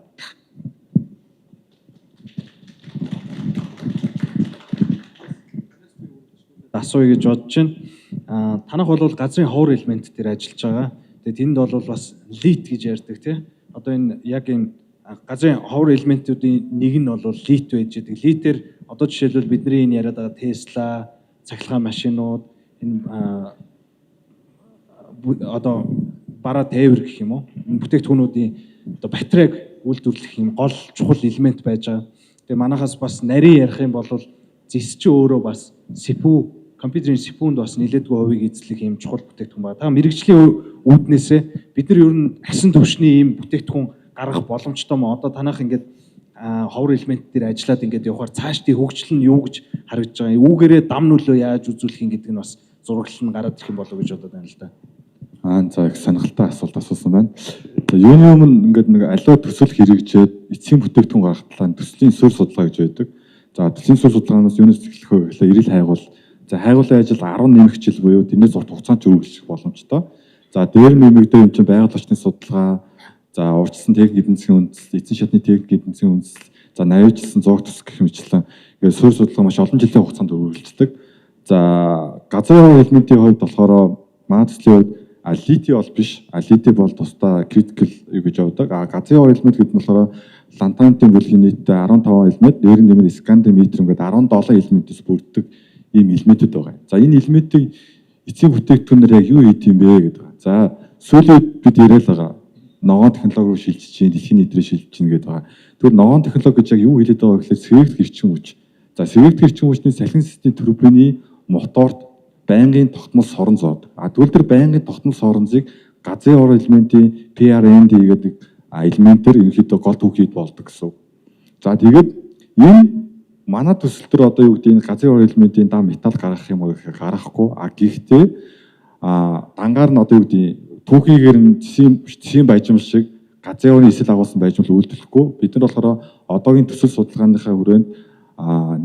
Асууя гэж бодож байна. Танах бол газрын ховор элемент дээр ажиллаж байгаа. Тэгээд тэнд бол бас лит гэж ярьдаг тий. Одоо энэ яг энэ газрын ховор элементүүдийн нэг нь бол лит байж байдаг. Литээр одоо жишээлбэл бидний энэ яриад байгаа Tesla, цахилгаан машинууд, энэ одоо бараа тээвэр гэх юм уу? Энэ бүтээгдэхүүнүүдийн одоо батарейг үйлдвэрлэх юм гол чухал элемент байж байгаа. Тэгээ манахаас бас нарийн ярих юм бол зэс чи өөрөө бас CPU, компьютерийн CPU-нд бас нэлээдгүй хувийг эзлэх юм чухал бүтээгдэхүүн байна. Та мэрэгжлийн үүднээсээ бид нар ер нь асан түвшний ийм бүтээгдэхүүн гаргах боломжтой мó? Одоо танах ингээд ховор элемент дээр ажиллаад ингээд явахаар цаашдын хөгжил нь юу гэж харагдаж байгаа юм? Үүгээрээ дам нөлөө яаж үзүүлэх юм гэдэг нь бас зураглал нь гараад ирэх юм болов уу гэж бодод байна л да. Аа, за, их сонирхолтой асуулт асуусан байна. За, юуны өмнө ингээд нэг аливаа төсөл хэрэгжээд эцсийн бүтээгдэхүүн гаргахлаа төслийн суурь судалгаа гэж байдаг. За, төслийн суурь судалгаанаас юунаас эхлэх вэ гэхлээр эрэл хайгуул. За, хайгуулын ажил 10 нэмэх жил буюу тэрнээс урт хугацаанд үргэлжлэх боломжтой. За, дээр нэмэгдээ юм чинь байгаль орчны судалгаа, за, урьдчилсан техник эдийн засгийн үндэслэл, эцсийн шатны техник эдийн засгийн үндэслэл, за, навижлсан зураг төсөл гэх мэтчлэн ингээд суурь судалгаа маш олон жилийн хугацаанд үргэлжлэдэг. За, газрын элементийн хувьд болохоор манай төслийн хувьд лити бол биш. Лити бол тусдаа critical юу гэж явдаг. А газрын элемент гэдэг нь болохоор лантанидын бүлгийн нийтдээ 15 элемент, дээр нь нэмээд скандиум, итриум гэдэг 17 элементээс бүрддэг ийм элементүүд байгаа. За, энэ элементийг эцсийн бүтээгдэхүүнээр яг юу хийх юм бэ гэдэг. За, сүүлийн үед бид яриад байгаа. Ногоон технологи руу шилжиж чинь, дэлхийн нийт рүү шилжиж чинь гэдэг байгаа. Тэгвэл ногоон технологи гэж яг юу хэлээд байгаа гэхлээр сэргээгдэх эрчим хүч. За, сэргээгдэх эрчим хүчний салхин системийн турбины моторт байнгын тогтмол сорон зоод. А тэгвэл тэр байнгын тогтмол соронзыг Газрын ор элементийн PRND гэдэг элементээр ерөнхийдөө гол түүхийд болдог гэсэн. За, тэгээд энэ манай төсөл төр одоо юу гэдэг, энэ газрын ор элементийн дан металл гаргах юм уу гэхээр гаргахгүй. А гэхдээ дангаар нь одоо юу гэдэг, түүхийгээр нь зэсийн баяжим шиг газрын орны эсэл агуулсан баяжмал үйлдэлэхгүй. Бид нар болохоор одоогийн төсөл судалгааныхаа хүрээнд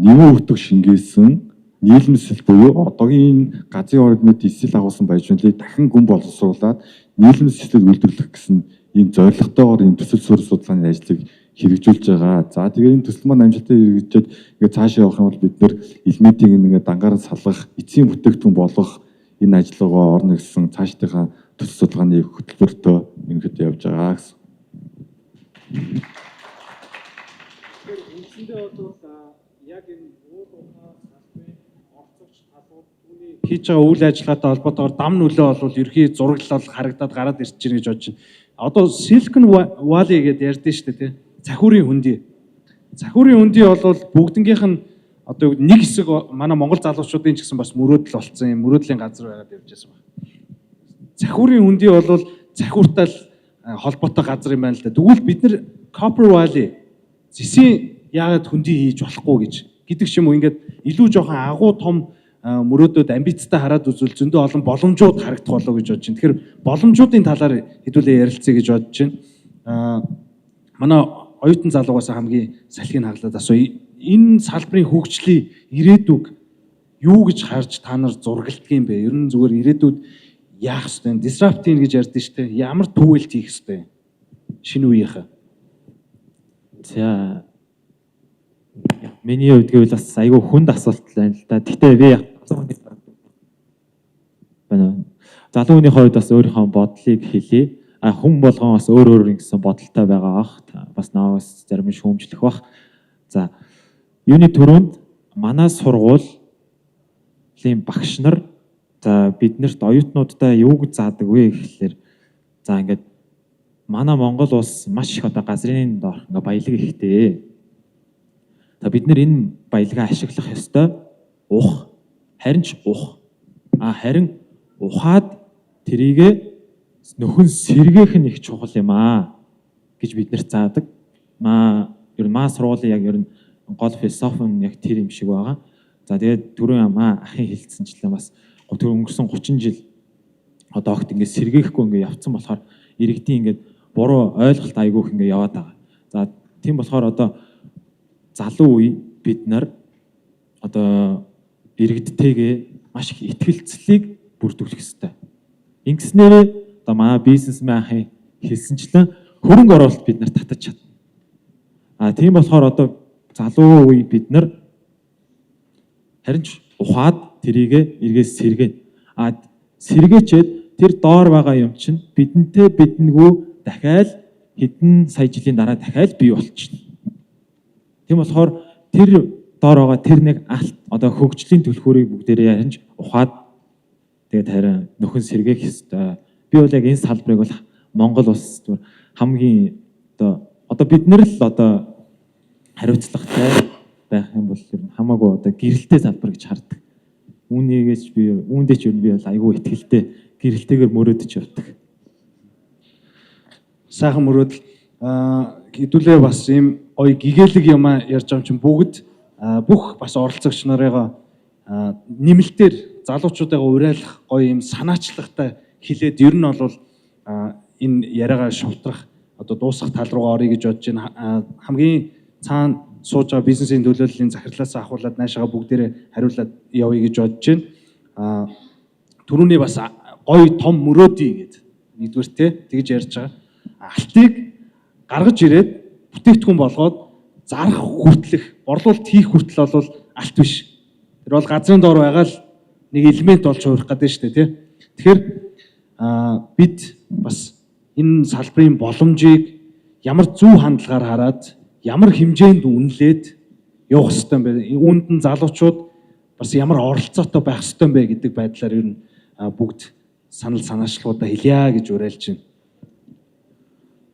нэмэн өгдөг шингээсэн нийлэмсэл буюу одоогийн газрын ор элемент эсэл агуулсан баяжмалыг дахин гүн боловсруулад нийлэмсэлээр үйлдвэрлэх гэсэн ийм зорилготойгоор ийм төсөл суурь судалгааны ажлыг хэрэгжүүлж байгаа. За, тэгээ энэ төсөл маань амжилттай хэрэгжээд ингээд цаашаа явах юм бол бид нэр элементийг ингээд дангаараа салгах, эцсийн бүтээгдэхүүн болгох энэ ажил руугаа орно гэсэн цаашдынхаа төсөл судалгааны хөтөлбөртөө ерөнхийдөө явж байгаа гэсэн. Тэгэхээр үндсэндээ бол яг энэ уул уурхай салбарын оролцогч талууд түүний хийж байгаа үйл ажиллагаатай холбоотойгоор дам нөлөө бол ерхий зураглал бол харагдаад гараад ирж байна гэж бодож байна. Одоо Silicon Valley гэдээ ярьдэн шүү дээ, тий. Цахиурын хөндий. Цахиурын хөндий бол бүгднгийнх нь одоо нэг хэсэг манай Монгол залуучуудын ч гэсэн бас мөрөөдөл болсон юм, мөрөөдлийн газар байгаад явж байсан байна. Цахиурын хөндий бол цахиуртай л холбоотой газар юм байна л да. Тэгвэл бид нар Copper Valley, зэсийн яагаад хөндий хийж болохгүй гэж гэдэг ч юм уу, ингээд илүү жоохон агуу том мөрөөдөд амбицтай хараад үзвэл зөндөө олон боломжууд харагдах болоо гэж бодож байна. Тэгэхээр боломжуудын талаар хэдүүлээ ярилцъя гэж бодож байна. Манай оюутан залуугаас хамгийн салхийг хаглаад асуу. Энэ салбарын хөгжлийн ирээдүг юу гэж харж та нар зурагладаг юм бэ? Ер нь зүгээр ирээдүйд яах ёстой вэ? Disrupt хийн гэж ярьдэн шүү дээ. Ямар түгээлт хийх ёстой юм? Шинэ үеийнхээ. За, миний хувьд гэвэл бас айгүй хүнд асуулт байна л да. Гэхдээ би байна. Залуу хүний хувьд бас өөрийнхөө бодлыг хэлье. А хүн болгон бас өөр өөр ингэсэн бодолтой байгаа бах. Бас наваас зарим нь шүүмжлэх бах. За, юуны түрүүнд манай сургуулийн багш нар за биднэрт оюутнуудтай юуг заадаг вэ гэхлээр, за, ингээд манай Монгол улс маш их одоо газрын доорх ингээ баялаг ихтэй. За, бид нар энэ баялагаа ашиглах ёстой. Ух. Харин ч ух. А харин ухаад тэрийгэ нөхөн сэргээх нь их чухал юм аа гэж бид нарт заадаг. Маа ер нь маа сургуулийн яг ер нь гол философи нь яг тэр юм шиг байгаа. За, тэгээд түрүүн маа ахын хэлсэнчлэн бас тэр өнгөрсөн 30 жил одоо огт ингээд сэргээхгүй ингээд явцсан болохоор иргэдийн ингээд буруу ойлголт айгүйх ингээд яваад байгаа. За, тийм болохоор одоо залуу үе бид нар одоо иргэдтэйгээ маш их итгэлцлийг бүрдүүлэх ёстой. Ингэснээрээ одоо манай бизнесмен ахын хэлсэнчлэн хөрөнгө оруулалт бид нар татаж чадна. А тийм болохоор одоо залуу үе бид нар харин ч ухаад тэрийгэ эргээс сэргээнэ. А сэргээчээд тэр доор байгаа юм чинь бидэнтэй бидэнгүй дахиад хэдэн сая жилийн дараа дахиад бий болчихно. Тийм болохоор тэр доор байгаа тэр нэг алт одоо хөгжлийн түлхүүрийг бүгдээрээ харин ч ухаад тэгээд харин нөхөн сэргээх ёстой. Би бол яг энэ салбарыг бол Монгол улс зүгээр хамгийн одоо бид нар л одоо хариуцлагатай байх юм бол ер нь хамаагүй одоо гэрэлтэй салбар гэж хардаг. Үүнийгээс би үүндээ ч ер нь би бол айгүй итгэлтэй, гэрэлтэйгээр мөрөөдөж явдаг. Сайхан мөрөөдөл. Хэдүүлээ бас ийм гоё гэгээлэг юм ярьж байгаа юм чинь бүгд бүх бас оролцогч нарыгаа нэмэлтээр залуучуудыгаа уриалах гоё ийм санаачлагтай хэлээд ер нь бол энэ яриагаа шувтрах, одоо дуусгах тал руугаа оръё гэж бодож байна. Хамгийн цаана сууж байгаа бизнесийн төлөөллийн захирлаас авахуулаад наашаага бүгдээрээ хариулаад явъя гэж бодож байна. Түрүүний бас гоё том мөрөөдий гэд нэгдүгээр те тэгж ярьж байгаа. Алтыг гаргаж ирээд бүтээгдэхүүн болгоод зарах хүртэлх, борлуулалт хийх хүртэл бол алт биш. Тэр бол газрын доор байгаа л нэг элемент болж хувирах гэдэг шүү дээ, тий. Тэгэхээр бид бас энэ салбарын боломжийг ямар зөв хандлагаар хараад, ямар хэмжээнд үнэлээд явах ёстой юм бэ? Үүнд нь залуучууд бас ямар оролцоотой байх ёстой юм бэ гэдэг байдлаар ер нь бүгд санал санаачлалуудаа хэлье гэж уриалж байна.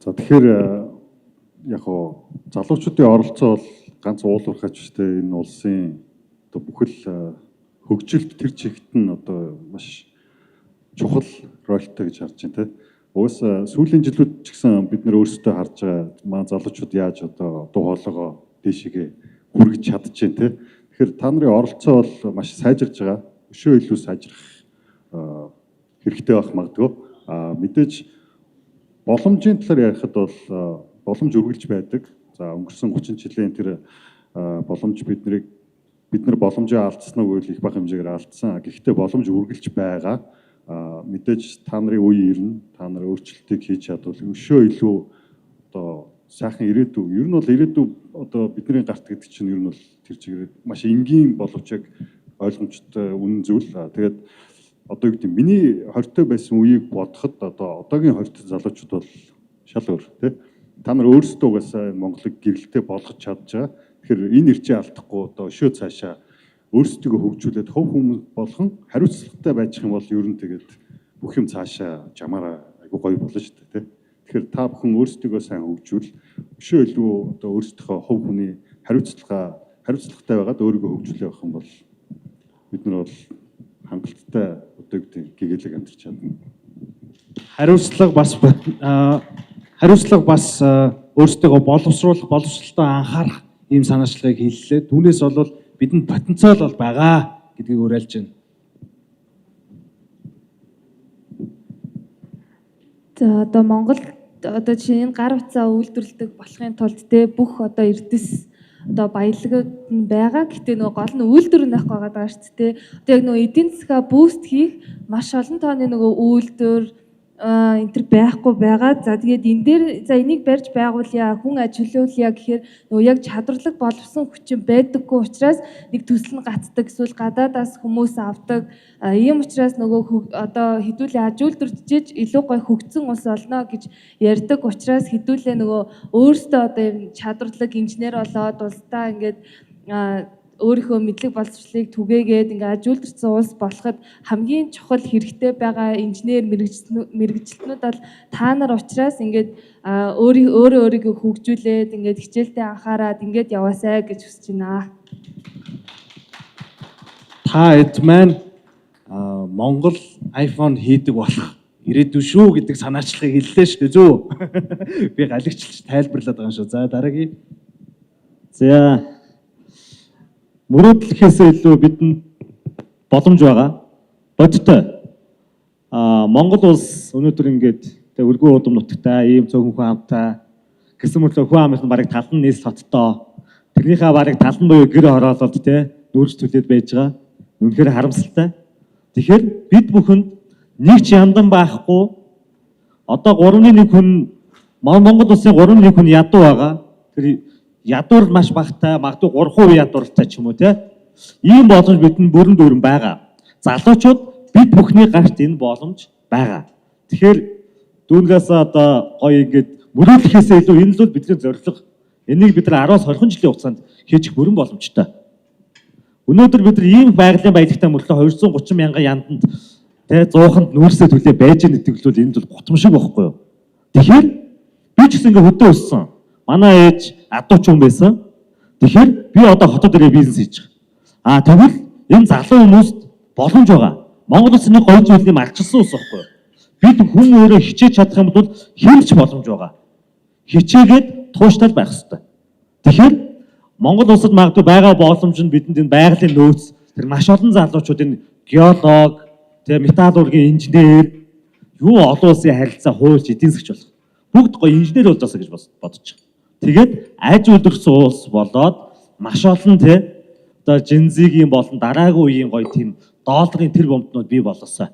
За, тэгэхээр яг хоо залуучуудын оролцоо бол ганц уул уурхайч биш те, энэ улсын одоо бүхэл хөгжилт тэр чигт нь одоо маш чухал ролтой гэж харж байна те. Угаасаа сүүлийн жилүүд ч гэсэн бид нар өөрсдөө харж байгаа манай залуучууд яаж одоо дуу хоолойгоо дээшээгээ хүргэж чадчихээн те. Тэгэхээр та нарын оролцоо бол маш сайжирж байгаа. Өшөө илүү сайжрах хэрэгтэй байх магадгүй. А мэдээж боломжийн талаар ярихад бол боломж үргэлж байдаг. За, өнгөрсөн 30 жилийн тэр боломж биднийг, бид нар боломжоо алдсан уу гэвэл их бага хэмжээгээр алдсан. Гэхдээ боломж үргэлж байгаа. Мэдээж та нарын үе ирнэ. Та нар өөрчлөлтийг хийж чадвал өшөө илүү одоо сайхан ирээдүй. Ер нь бол ирээдүй одоо бидний гарт гэдэг чинь ер нь бол тэр чигээр маш энгийн боловч яг ойлгомжтой үнэн зүйл. Тэгээд одоо юу гэдэг, миний 20-той байсан үеийг бодоход одоо одоогийн 20 залуучууд бол шал өөр, тий. Та нар өөрсдөө угаасаа Монголыг гэрэлтэй болгож чадж байгаа. Тэгэхээр энэ эрчээ алдахгүй одоо өшөө цаашаа өөрсдийгөө хөгжүүлээд хувь хүмүүс болгон хариуцлагатай байх юм бол ер нь тэгээд бүх юм цаашаа жамаараа айгуу гоё болно шүү дээ, тий. Тэгэхээр та бүхэн өөрсдийгөө сайн хөгжүүл, өшөө илүү одоо өөрсдийнхөө хувь хүний хариуцлагатай байгаад өөрийгөө хөгжүүлээ явах юм бол бид нар бол хангалттай одоо юу гэдэг, гэгээлэг амьдарч чадна. Хариуцлага бас өөрсдийгөө боловсруулах, боловсролтой анхаарах ийм санаачлагыг хэллээ. Түүнээс бол бидэнд потенциал бол байгаа гэдгийг уриалж байна. За, одоо Монгол одоо жишээ нь гар утсаа үйлдвэрлэдэг болохын тулд те бүх одоо эрдэс одоо баялаг нь байгаа. Гэтэ нөгөө гол нь үйлдвэр нь байхгүй байгаа шүү дээ. Одоо яг нөгөө эдийн засгаа boost хийх маш олон тооны нөгөө үйлдвэр энэ төр байхгүй байгаа. За, тэгээд энэ дээр, за, энийг барьж байгуулъя, хүн ажилуулъя гэхээр нөгөө яг чадварлаг боловсон хүчин байдаггүй учраас нэг төсөл нь гацдаг, эсвэл гадаадаас хүмүүс авдаг. Ийм учраас нөгөө одоо хэдүүлээ аж үйлдвэрчиж илүү гоё хөгжсөн улс болно гэж ярьдаг учраас хэдүүлээ нөгөө өөрсдөө одоо юм чадварлаг инженер болоод улсдаа ингээд өөрийнхөө мэдлэг боловсролыг түгээгээд ингээ аж үйлдвэрсэн улс болоход хамгийн чухал хэрэгтэй байгаа инженер мэргэжилтнүүд бол та нар учраас ингээд өөрөө өөрийгөө хөгжүүлээд, ингээд хичээлдээ анхаарад ингээд яваасай гэж хүсэж байна. Та хэд маань Монгол iPhone хийдэг болох ирээдүй шүү гэдэг санаачлагыг хэллээ шүү дээ, зүү. Би галагчлж тайлбарлаад байгаа юм шүү. За, дараагийн. За, мөрөөдлөхөөсөө илүү бидэнд боломж байгаа. Бодиттой. Монгол улс өнөөдөр ингээд тэг өргөн уудам нутагтай, ийм цөөхөн хүн амтай гэсэн мөртлөө хүн амын бараг тал нь нийслэл хоттой. Тэрнийхээ бараг тал нь буюу гэр хороололд те нүүрс түлээд байж байгаа. Үнэхээр харамсалтай. Тэгэхээр бид бүхэнд нэг ч яндан байхгүй, одоо 3.1 хүн, Монгол улсын 3.1 хүн ядуу байгаа. Тэр ядуур маш багатай, магадгүй 3% ядууртай ч юм уу те. Ийм боломж бидэнд бүрэн дүүрэн байгаа. Залуучууд бид бүхний гарт энэ боломж байгаа. Тэгэхээр дүүнгээс одоо гоё ингээд мөрөөдлөхөөсөө илүү энэ л бол бидний зорилго. Энийг бид нар 10-аас 20 жилийн хугацаанд хийж бүрэн боломжтой. Өнөөдөр бид нар ийм байгалийн баялагтай мөртлөө 230 мянган янданд тэ 100-анд нүүрсээ түлээ байж байгаа гэдэг бол энэ бол гутамшиг байхгүй юу? Тэгэхээр би ч гэсэн ингээ хөдөө өссөн. Манай ээж адууч хүн байсан. Тэгэхээр би одоо хотод ирээ бизнес хийж байгаа. Тэгвэл энэ залуу хүмүүст боломж байгаа. Монгол улсын нэг гоё зүйлийг марчилсан ус байхгүй юу? Бид хүн өөрөө хичээж чадах юм бол хэмж боломж байгаа. Хичээгээд тууштай байх хэрэгтэй. Тэгэхээр Монгол улсад магадгүй байгаа боломж нь бидэнд энэ байгалийн нөөц, тэр маш олон залуучууд энэ геолог, тэгээ металлургийн инженер, юу олон улсын харилцаа, хуульч, эдийн засгч болох. Бүгд гоё инженер болж байсаа гэж бодож байгаа. Тэгээд аж үйлдвэрсэн улс болоод маш олон те одоо Gen Z-гийн болон дараагийн үеийн гоё тийм долларын тэр бомтнууд бий болоосаа.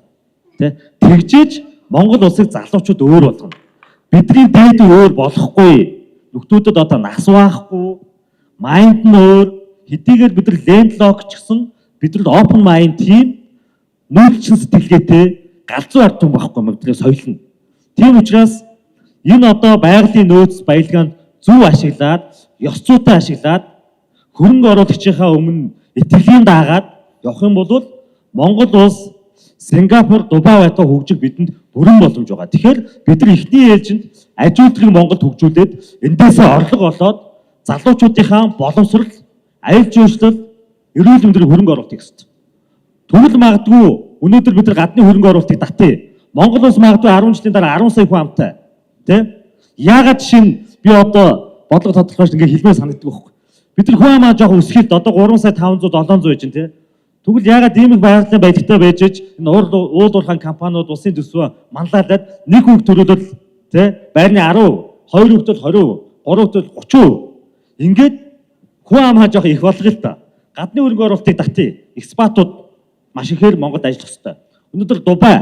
Тэ тэгжээж Монгол улсыг залуучууд өөр болгоно. Бидний дээд үе өөр болохгүй. Нөхдүүдэд одоо нас байхгүй, mind нь өөр. Хэдийгээр бид нар landlock ч гэсэн бид нар open mind, тийм нүүлчин сэтгэлгээтэй, галзуу ард түмэн байхгүй бидний соёл нь. Тийм учраас энэ одоо байгалийн нөөц баялгаанд зөв ашиглаад, ёс зүйтэй ашиглаад, хөрөнгө оруулагчийнхаа өмнө итгэлийн дагаад явах юм бол Монгол улс Сингапур, Дубай байтугай хөгжих бидэнд бүрэн боломж байгаа. Тэгэхээр бид нар эхний ээлжинд аж үйлдвэрийг Монголд хөгжүүлээд, эндээсээ орлого олоод, залуучуудынхаа боловсрал, аялал жуулчлал, эрүүл мэндийн хөрөнгө оруулалт хийх хэрэгтэй. Тэгвэл магадгүй өнөөдөр бид нар гадны хөрөнгө оруулалтыг татъя. Монгол улс магадгүй 10 жилийн дараа 10 сая хүн амтай. Тэ? Яагаад жишээ нь би одоо бодлого тодорхойлж ингээ хэлмээр санагддаг байхгүй. Бид нар хүн амаа жоохон өсгөлд одоо 3 сая 500 700 байж байна тэ. Тэгвэл яагаад ийм их байгалийн баялагтай байж ич энэ уул уурхайн компаниуд улсын төсвөө манлайлаад нэг хүүхд төрүүлвэл тэ байрны 10, 2 хүүхд бол 20, 3 хүүхд бол 30. Ингээд хүн амаа жоох их болгоё л та. Гадны хөрөнгө оруулалтыг татъя. Экспатууд маш ихээр Монголд ажиллах хэрэгтэй. Өнөөдөр Дубай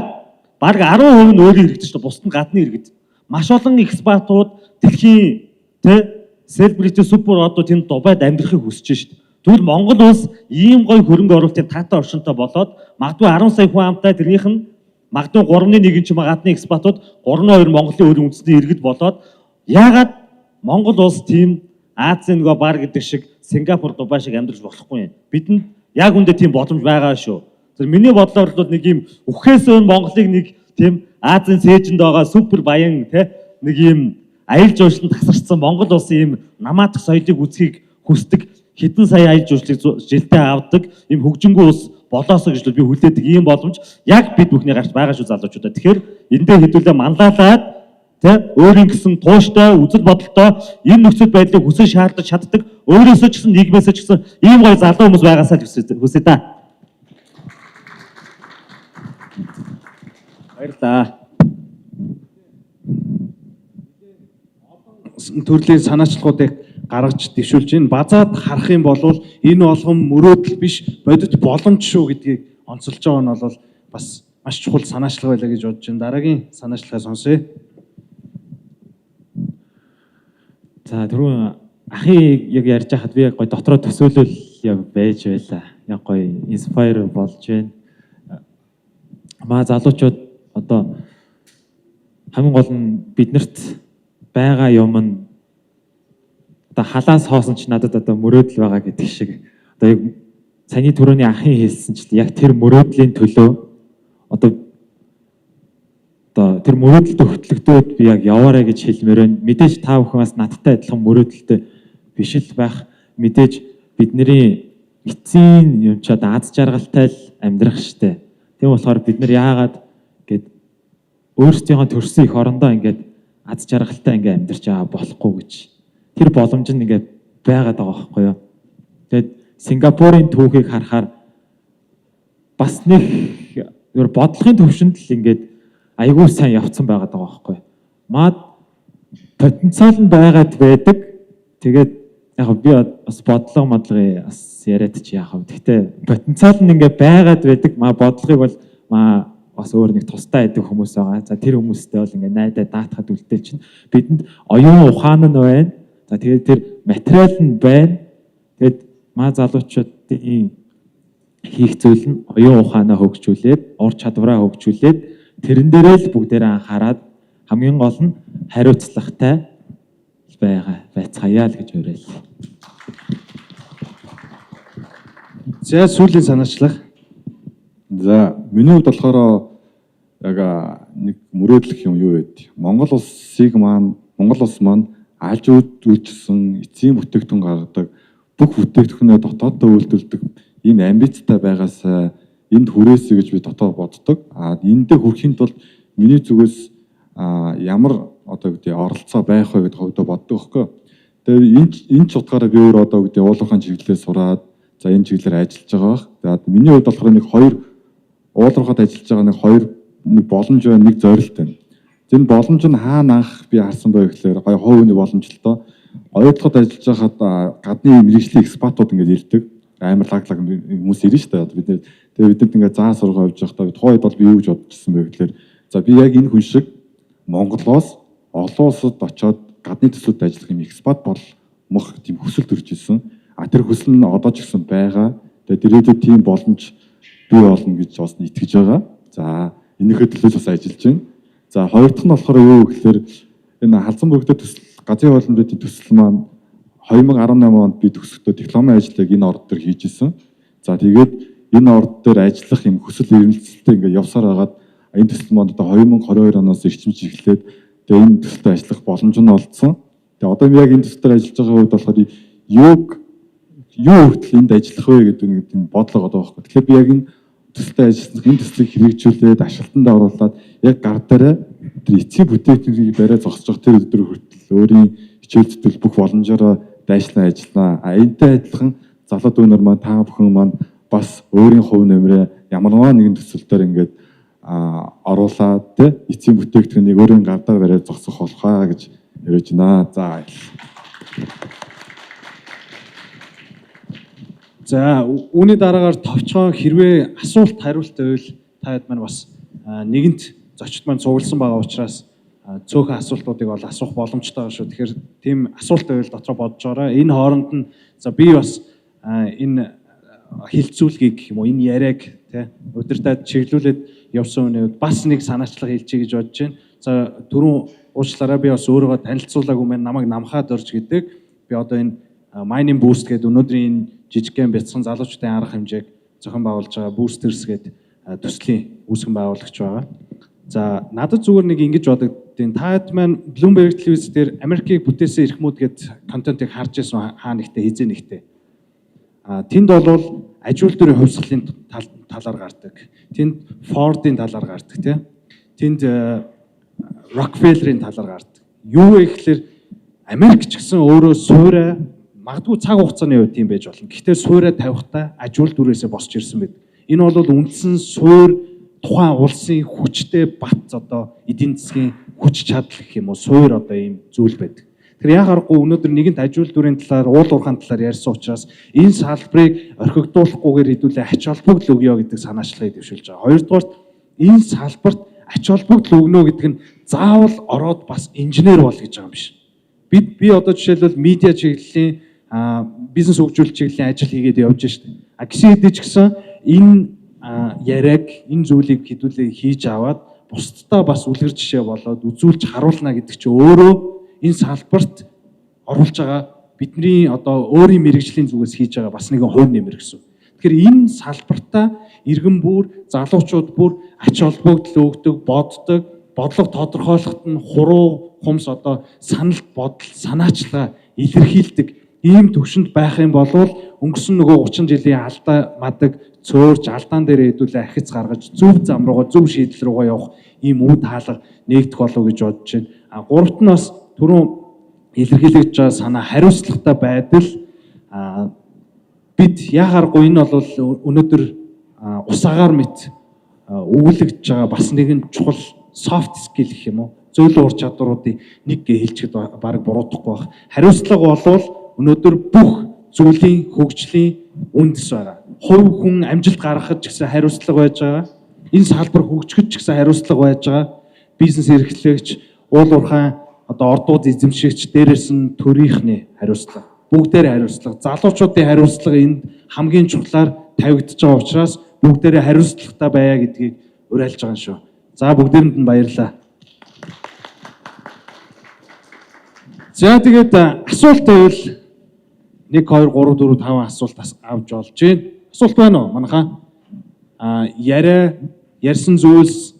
бараг 10% нь өөрийн иргэд шүү дээ. Бусд нь гадны иргэд. Маш олон expat ууд дэлхийн тэ celebrity супер одууд энэ Дубайд амьдрахыг хүсэж шүү дээ. Тэгвэл Монгол улс ийм гоё хөрөнгө оруулалтын таатай оршинтой болоод магадгүй 10 сая хүн амтай тэрнийх нь магадгүй 3.1 ч юм гадны expat ууд 3.2 Монголын өөрийн үндэсний иргэд болоод яагаад Монгол улс тийм Азийн нөгөө бар гэдэг шиг Сингапур, Дубай шиг амьдрч болохгүй юм. Бидэнд яг үндэ тийм боломж байгаа шүү. Тэр миний бодлоор бол нэг юм үхээс өмнө Монголыг нэг тийм Азийн цээжинд байгаа супер баян те нэг юм аялал жуулчлалд тасарчсан Монгол улсын ийм намаадах соёлыг үзхийг хүсдэг хэдэн сая аялал жуулчлалыг жилдээ авдаг ийм хөгжингүй улс болоосоо гэж би хүлээдэг ийм боломж яг бид бүхний гарт байгаа шүү залуучуудаа. Тэгэхээр эндээ хэдүүлээ манлайлаад тэ өөрийн гэсэн тууштай үзэл бодолтой энэ нөхцөл байдлыг хүсэн шаардаж чаддаг өөрөөсөө ч гэсэн нийгмээсээ ч гэсэн ийм гоё залуу хүмүүс байгаасаа л хүсье та. Баярлалаа. Төрлийн санаачлагуудыг гаргаж дэвшүүлж байна. Базаад харах юм бол энэ болгон мөрөөдөл биш бодит боломж шүү гэдгийг онцолж байгаа нь бол бас маш чухал санаачлага байлаа гэж бодож байна. Дараагийн санаачлагаа сонсъё. За түрүүн ахын яг ярьж байхад би яг гоё дотроо төсөөлөл яг байж байлаа. Яг гоё inspire болж байна. Маа залуучууд одоо хамгийн гол нь биднэрт байгаа юм нь одоо халаас хоосон ч надад одоо мөрөөдөл байгаа гэдэг шиг одоо яг саяны түрүүний ахын хэлсэн чинь яг тэр мөрөөдлийн төлөө одоо тэр мөрөөдөлд хөтлөгдөөд би яг яваарэ гэж хэлмээр байна. Мэдээж та бүхэн бас надтай адилхан мөрөөдөлтэй биш л байх. Мэдээж бидний эцсийн юм ч одоо аз жаргалтай л амьдрах штэ. Тийм болохоор бид нар яагаад гэд өөрсдийнхөө төрсөн эх орондоо ингээд аз жаргалтай ингээд амьдарч байгаа болохгүй гэж. Тэр боломж нь ингээд байгаад байгаа байхгүй юу. Тэгээд Сингапурын түүхийг харахаар бас нэг бодлогын төвшөнд л ингээд айгүй сайн явцсан байгаад байгаа байхгүй. Маад потенциал нь байгаад байдаг. Тэгээд яг би бас бодлого модлогыг бас яриад чи яах вэ. Гэхдээ потенциал нь ингээд байгаад байдаг. Маа бодлогыг бол маа бас өөр нэг тусдаа байдаг хүмүүс байгаа. За тэр хүмүүстэй бол ингээд найдаа даатахад үлдээл чинь бидэнд оюун ухаан нь байна. За тэгээд тэр материал нь байна. Тэгээд маа залуучуудын хийх зүйл нь оюун ухаанаа хөгжүүлээд, ур чадвараа хөгжүүлээд тэрэн дээрээ л бүгдээрээ анхаарад хамгийн гол нь хариуцлагатай байгаа байцгаая л гэж уриалъя. За сүүлийн санаачлах. За миний хувьд болохоор яг нэг мөрөөдлөх юм юу вэ? Монгол улсыг маань Монгол улс маань алж үйлчилсэн эцсийн бүтээгдэхүүн гаргадаг бүх бүтээгдэхүүнээ дотооддоо үйлдвэрлэдэг ийм амбицтай байгаасаа энд хүрээсэй гэж би дотоо боддог. А эндээ хүрэхийн тулд миний зүгээс ямар одоо гэдэг оролцоо байх вэ гэдээ хувьдаа боддог байхгүй. Тэгээ энэ ч утгаараа би өөр одоо гэдэг уулуурхайн чиглэлээр сураад за энэ чиглэлээр ажиллаж байгаа бах. За миний хувьд болохоор нэг хоёр уулуурхад ажиллаж байгаа нэг хоёр нэг боломж байна, нэг зорилт байна. Энэ боломж нь хаана анх би харсан бэ гэхээр гоё хувь хүний боломж л доо. Оюутлогод ажиллаж байхад гадны мэргэжлийн экспатууд ингээд ирдэг. Амар лаг лаг хүмүүс ирнэ шүү дээ. Бид нэр тэгээ бидэнд ингээд заа сургаа явж байхдаа тухайн үед бол би юу гэж бодчихсон бэ гэхээр за би яг энэ хүн шиг Монголоос олон улсад очиод гадны төслүүдэд ажиллах юм экспат болмох тийм хүсэл төрж ирсэн. А тэр хүсэл нь одоо ч гэсэн байгаа. Тэгээ ирээдүйд тийм боломж бий болно гэж бас итгэж байгаа. За энийхээ төлөө бас ажиллаж байна. За хоёр дахь нь болохоор юу гэхээр энэ халзан бүрэгтэй төсөл газрын хуулийн төсөл маань 2018 онд би төгсөхдөө дипломын ажлыг энэ орд дээр хийж исэн. За тэгээд энэ орд дээр ажиллах юм хүсэл эрмэлзэлтэй ингээд явсаар хагаад энэ төсөл маань одоо 2022 оноос эрчимж эхлээд тэгээ энэ төсөлд ажиллах боломж нь олдсон. Тэгээ одоо би яг энэ төсөл дээр ажиллаж байгаа үед болохоор юу хүртэл энд ажиллах вэ гэдэг нэг тийм бодлого одоо байхгүй. Тэгэхээр би яг энэ төсөлтэй ажилласан, энэ төслийг хэрэгжүүлээд ашиглалтанд оруулаад яг гар дээрээ тэр эцсийн бүтээгдэхүүнийг бариа зогсож байгаа тэр өдөр хүртэл өөрийн хичээл зүтгэл бүх боломжоор дайшлан ажиллана. А энэтэй адилхан залуу дүүнер маань, та бүхэн маань бас өөрийн хувь нэмрээ ямарваа нэгэн төсөл дээр ингээд оруулаад тэ эцсийн бүтээгдэхүүнийг өөрийн гар дээр бариад зогсох болохоо гэж яриад байна. За баярлалаа. За, үүний дараагаар товчхон хэрвээ асуулт хариулт байвал та хэд маань бас нэгэнт зочид маань цугласан байгаа учраас цөөхөн асуултуудыг бол асуух боломжтой байгаа шүү. Тэгэхээр тийм асуулт байвал дотроо бодож байгаарай. Энэ хооронд нь за би бас энэ хэлцүүлгийг гэх юм уу, энэ яриаг тий удирдаад чиглүүлээд явсан хүний хувьд бас нэг санаачлага хэлчихье гэж бодож байна. За, түрүүн уучлаарай, би бас өөрийгөө танилцуулаагүй маань. Намайг Намхаа Дорж гэдэг. Би одоо энэ Mining Boost гэдэг өнөөдрийн энэ жижигхэн бяцхан залуучдын арга хэмжээг зохион байгуулж байгаа Boosters гэдэг төслийн үүсгэн байгуулагч байгаа. За, надад зүгээр нэг ингэж бодогдیں۔ Та хэд маань Bloomberg телевиз дээр Америкийг бүтээсэн эрхмүүд гээд контентыг харж байсан хаа нэгтээ, хизээ нэгтээ. А тэнд бол аж үйлдвэрийн хувьсгалын талаар гардаг. Тэнд Ford-ын талаар гардаг, тий. Тэнд Rockefeller-ийн талаар гардаг. Юу вэ гэхээр Америк ч гэсэн өөрөө суурай, магадгүй цаг хугацааны хувьд тийм байж болно. Гэхдээ суурай тавихтаа аж үйлдвэрээсээ босч ирсэн байдаг. Энэ бол үндсэн суур тухайн улсын хүчтэй бат одоо эдийн засгийн хүч чадал гэх юм уу, суур одоо ийм зүйл байдаг. Тэгэхээр яа харахгүй өнөөдөр нэгэнт аж үйлдвэрийн талаар, уул уурхайн талаар ярьсан учраас энэ салбарыг орхигдуулахгүйгээр хэдүүлээ ач холбогдол өгье гэдэг санаачлагыг дэвшүүлж байгаа. Хоёрдугаарт, энэ салбарт ач холбогдол өгнө гэдэг нь заавал ороод бас инженер бол гэж байгаа юм биш. Би одоо жишээлбэл медиа чиглэлийн, бизнес хөгжүүлэлт чиглэлийн ажил хийгээд явж штэ. А гисэн хэдий ч гэсэн энэ яриаг, энэ зүйлийг хэдүүлээ хийж аваад бусдаа бас үлгэр жишээ болоод үзүүлж харуулна гэдэг чинь өөрөө энэ салбарт оруулж байгаа бидний одоо өөрийн мэргэжлийн зүгээс хийж байгаа бас нэгэн хувь нэмэр гэсэн. Тэгэхээр энэ салбартаа иргэн бүр, залуучууд бүр ач холбогдол өгдөг, боддог, бодлого тодорхойлоход нь хуруу хумс одоо санал бодол, санаачлага илэрхийлдэг ийм төвшөнд байх юм бол өнгөрсөн нөгөө 30 жилийн алдаа мадаг цөөрч, алдаан дээр хэдүүлээ ахиц гаргаж зөв зам руугаа, зөв шийдэл руугаа явах ийм үе таалга нэгдэх болов гэж бодож байна. А гуравт нь бас түрүүн илэрхийлэгдэж байгаа санаа, хариуцлагатай байдал. Бид яхааргүй энэ бол өнөөдөр ус агаар мэт өгүүлэгдэж байгаа бас нэгэн чухал soft skill гэх юм уу, зөөлөн ур чадваруудын нэг гэж хэлчихэд баг буруудахгүй байх. Хариуцлага болвол өнөөдөр бүх зүйлийн хөгжлийн үндэс байгаа. Хувь хүн амжилт гаргахад ч гэсэн хариуцлага байж байгаа. Энэ салбар хөгжихэд ч гэсэн хариуцлага байж байгаа. Бизнес эрхлэгч, уул уурхайн одоо ордууд эзэмшигч, дээрээс нь төрийнхний хариуцлага. Бүгдээр хариуцлага, залуучуудын хариуцлага энд хамгийн чухлаар тавигдж байгаа учраас бүгдээрээ хариуцлагатай байя гэдгийг уриалж байгаа юм шүү. За, бүгдээрэнд нь баярлалаа. За, тэгээд асуулт байвал 1 2 3 4 5 асуулт авч болж байна. Асуулт байна уу манайхаа? А яриа ярьсан зүйлс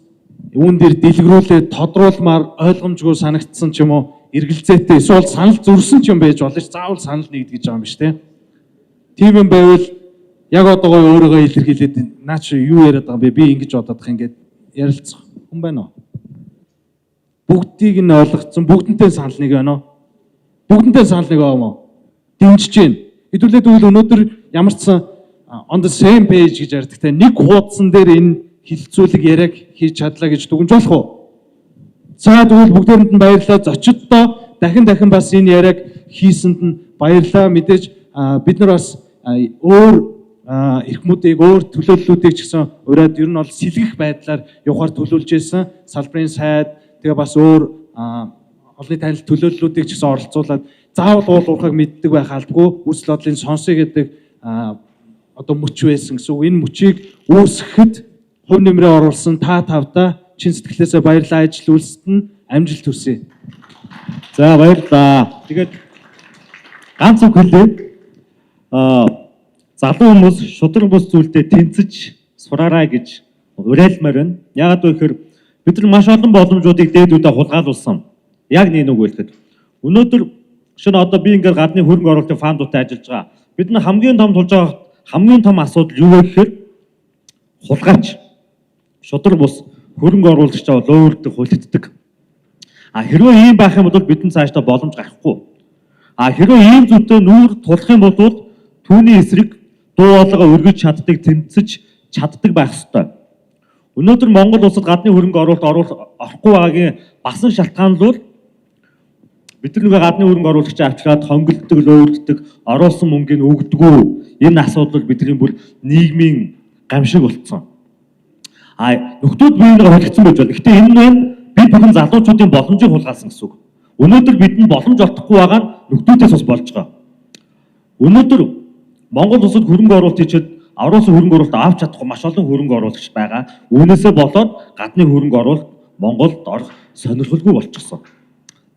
үүн дээр дэлгэрүүлээд тодруулмаар ойлгомжгүй санагдсан ч юм уу, эргэлзээтэй эсвэл санал зөрсөн ч юм байж болно ш. Заавал санал нэгд гэж байгаа юм биш те. Тийм юм байвал яг одоогоо өөрийгөө илэрхийлээд наа чи юу яриад байгаа юм бэ? Би ингэж бодоод их ингээд ярилцах хүн байна уу? Бүгдийг нь ойлгоцсон, бүгдэнтэй санал нэг байна уу? Бүгдэнтэй санал нэг байгаа юм уу? Дэмжиж байна. Хэдүүлээ тэгвэл өнөөдөр ямар ч сан on the same page гэж ярьдаг те, нэг хуудсан дээр энэ хилцүүлэг яриаг хийж чадлаа гэж дүгнж болох уу? За, тэгвэл бүгдээрэнд нь баярлалаа. Зочиддоо дахин дахин бас энэ яриаг хийсэнд нь баярлалаа. Мэдээж бид нар бас өөр эрхмүүдийг, өөр төлөөллүүдийг ч гэсэн уриад ер нь бол сэлгэх байдлаар явахар төлөөлж байсан. Салбарын сайд, тэгээ бас өөр олонний танил төлөөллүүдийг ч гэсэн оролцуулаад заавал уул уурхайг мэддэг байх албагүй, үйлсэл бодлын сонсъё гэдэг одоо мөч байсан гэсэн үг. Энэ мөчийг үүсгэхэд хувь нэмрээ оруулсан та тавдаа чин сэтгэлээсээ баярлалаа. Ажил үйлсэд нь амжилт хүсье. За, баярлалаа. Тэгээд ганц үг хэлье. Залуу хүмүүс шударга бус зүйлдээ тэнцэж сураарай гэж уриалмаар байна. Яагаад вэ гэхээр бид нар маш олон боломжуудыг дээд үедээ хулгайлуулсан. Яг нэг үг хэлэхэд. Өнөөдөр шинэ одоо би ингээд гадны хөрөнгө оруулалтын fund уудтай ажиллаж байгаа. Бид нар хамгийн том тулж байгаа хамгийн том асуудал юу вэ гэхээр Хулгайч, шударга бус хөрөнгө оруулагчдаа лөөрдөг, хулигддаг. А хэрвээ ийм байх юм бол бидэнд цаашдаа боломж гарахгүй. А хэрвээ ийм зүйтэй нүүр тулах юм бол түүний эсрэг дуу хоолойгоо өргөж чаддаг, тэмцэж чаддаг байх ёстой. Өнөөдөр Монгол улсад гадны хөрөнгө оруулалт орохгүй байгаагийн басан шалтгаан нь бол бид нар нөгөө гадны хөрөнгө оруулагчаа авчираад хонголддог, лөөрддөг, оруулсан мөнгийг өгдөггүй. Энэ асуудал бидний бүр нийгмийн гамшиг болцсон. А нөхдүүд биенийг холигдсон байж байна. Гэхдээ энэ нь бид бүхэн залуучуудын боломжийг хулгайлсан гэсэн үг. Өнөөдөр бидэнд боломж олдохгүй байгаа нь нөхдүүдээс бас болж байгаа. Өнөөдөр Монгол улсад хөрөнгө оруулалт хийчихэд оруулсан хөрөнгө оруулалт авч чадахгүй маш олон хөрөнгө оруулагч байгаа. Үүнээсээ болоод гадны хөрөнгө оруулалт Монголд орох сонирхолгүй болчихсон.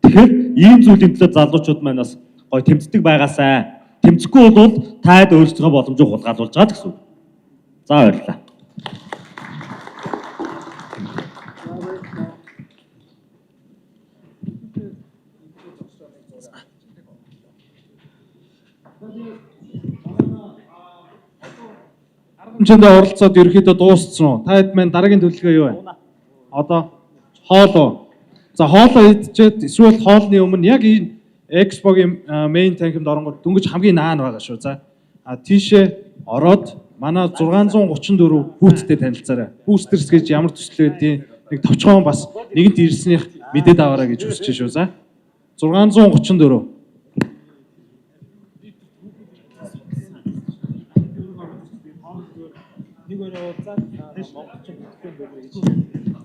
Тэгэхээр ийм зүйлийн төлөө залуучууд маань бас гоё тэмцдэг байгаасай. Тэмцэхгүй бол таад өөрсдийнхөө боломжийг хулгайлуулж байгаа л гэсэн үг. За баярлалаа. Хэмжээндээ оролцоод ерөөхдөө дууссан. Та хэд маань дараагийн төлөвлөгөө юу вэ? Одоо хоол уу? За хоолоо идчихэд эсвэл хоолны өмнө яг энэ Expo-гийн main танхимд оронгууд дөнгөж хамгийн наан байгаа шүү. За а тийшээ ороод манай 634 хүүттэй танилцаарай. Boosters гэж ямар төсөл байдیں۔ Нэг товчхон бас нэгэнт ирснийх мэдээд аваарай гэж хүсэж шүү. За 634. Нэг өрөө уулзаад монголчин бүтэхгүй юм байна гэж.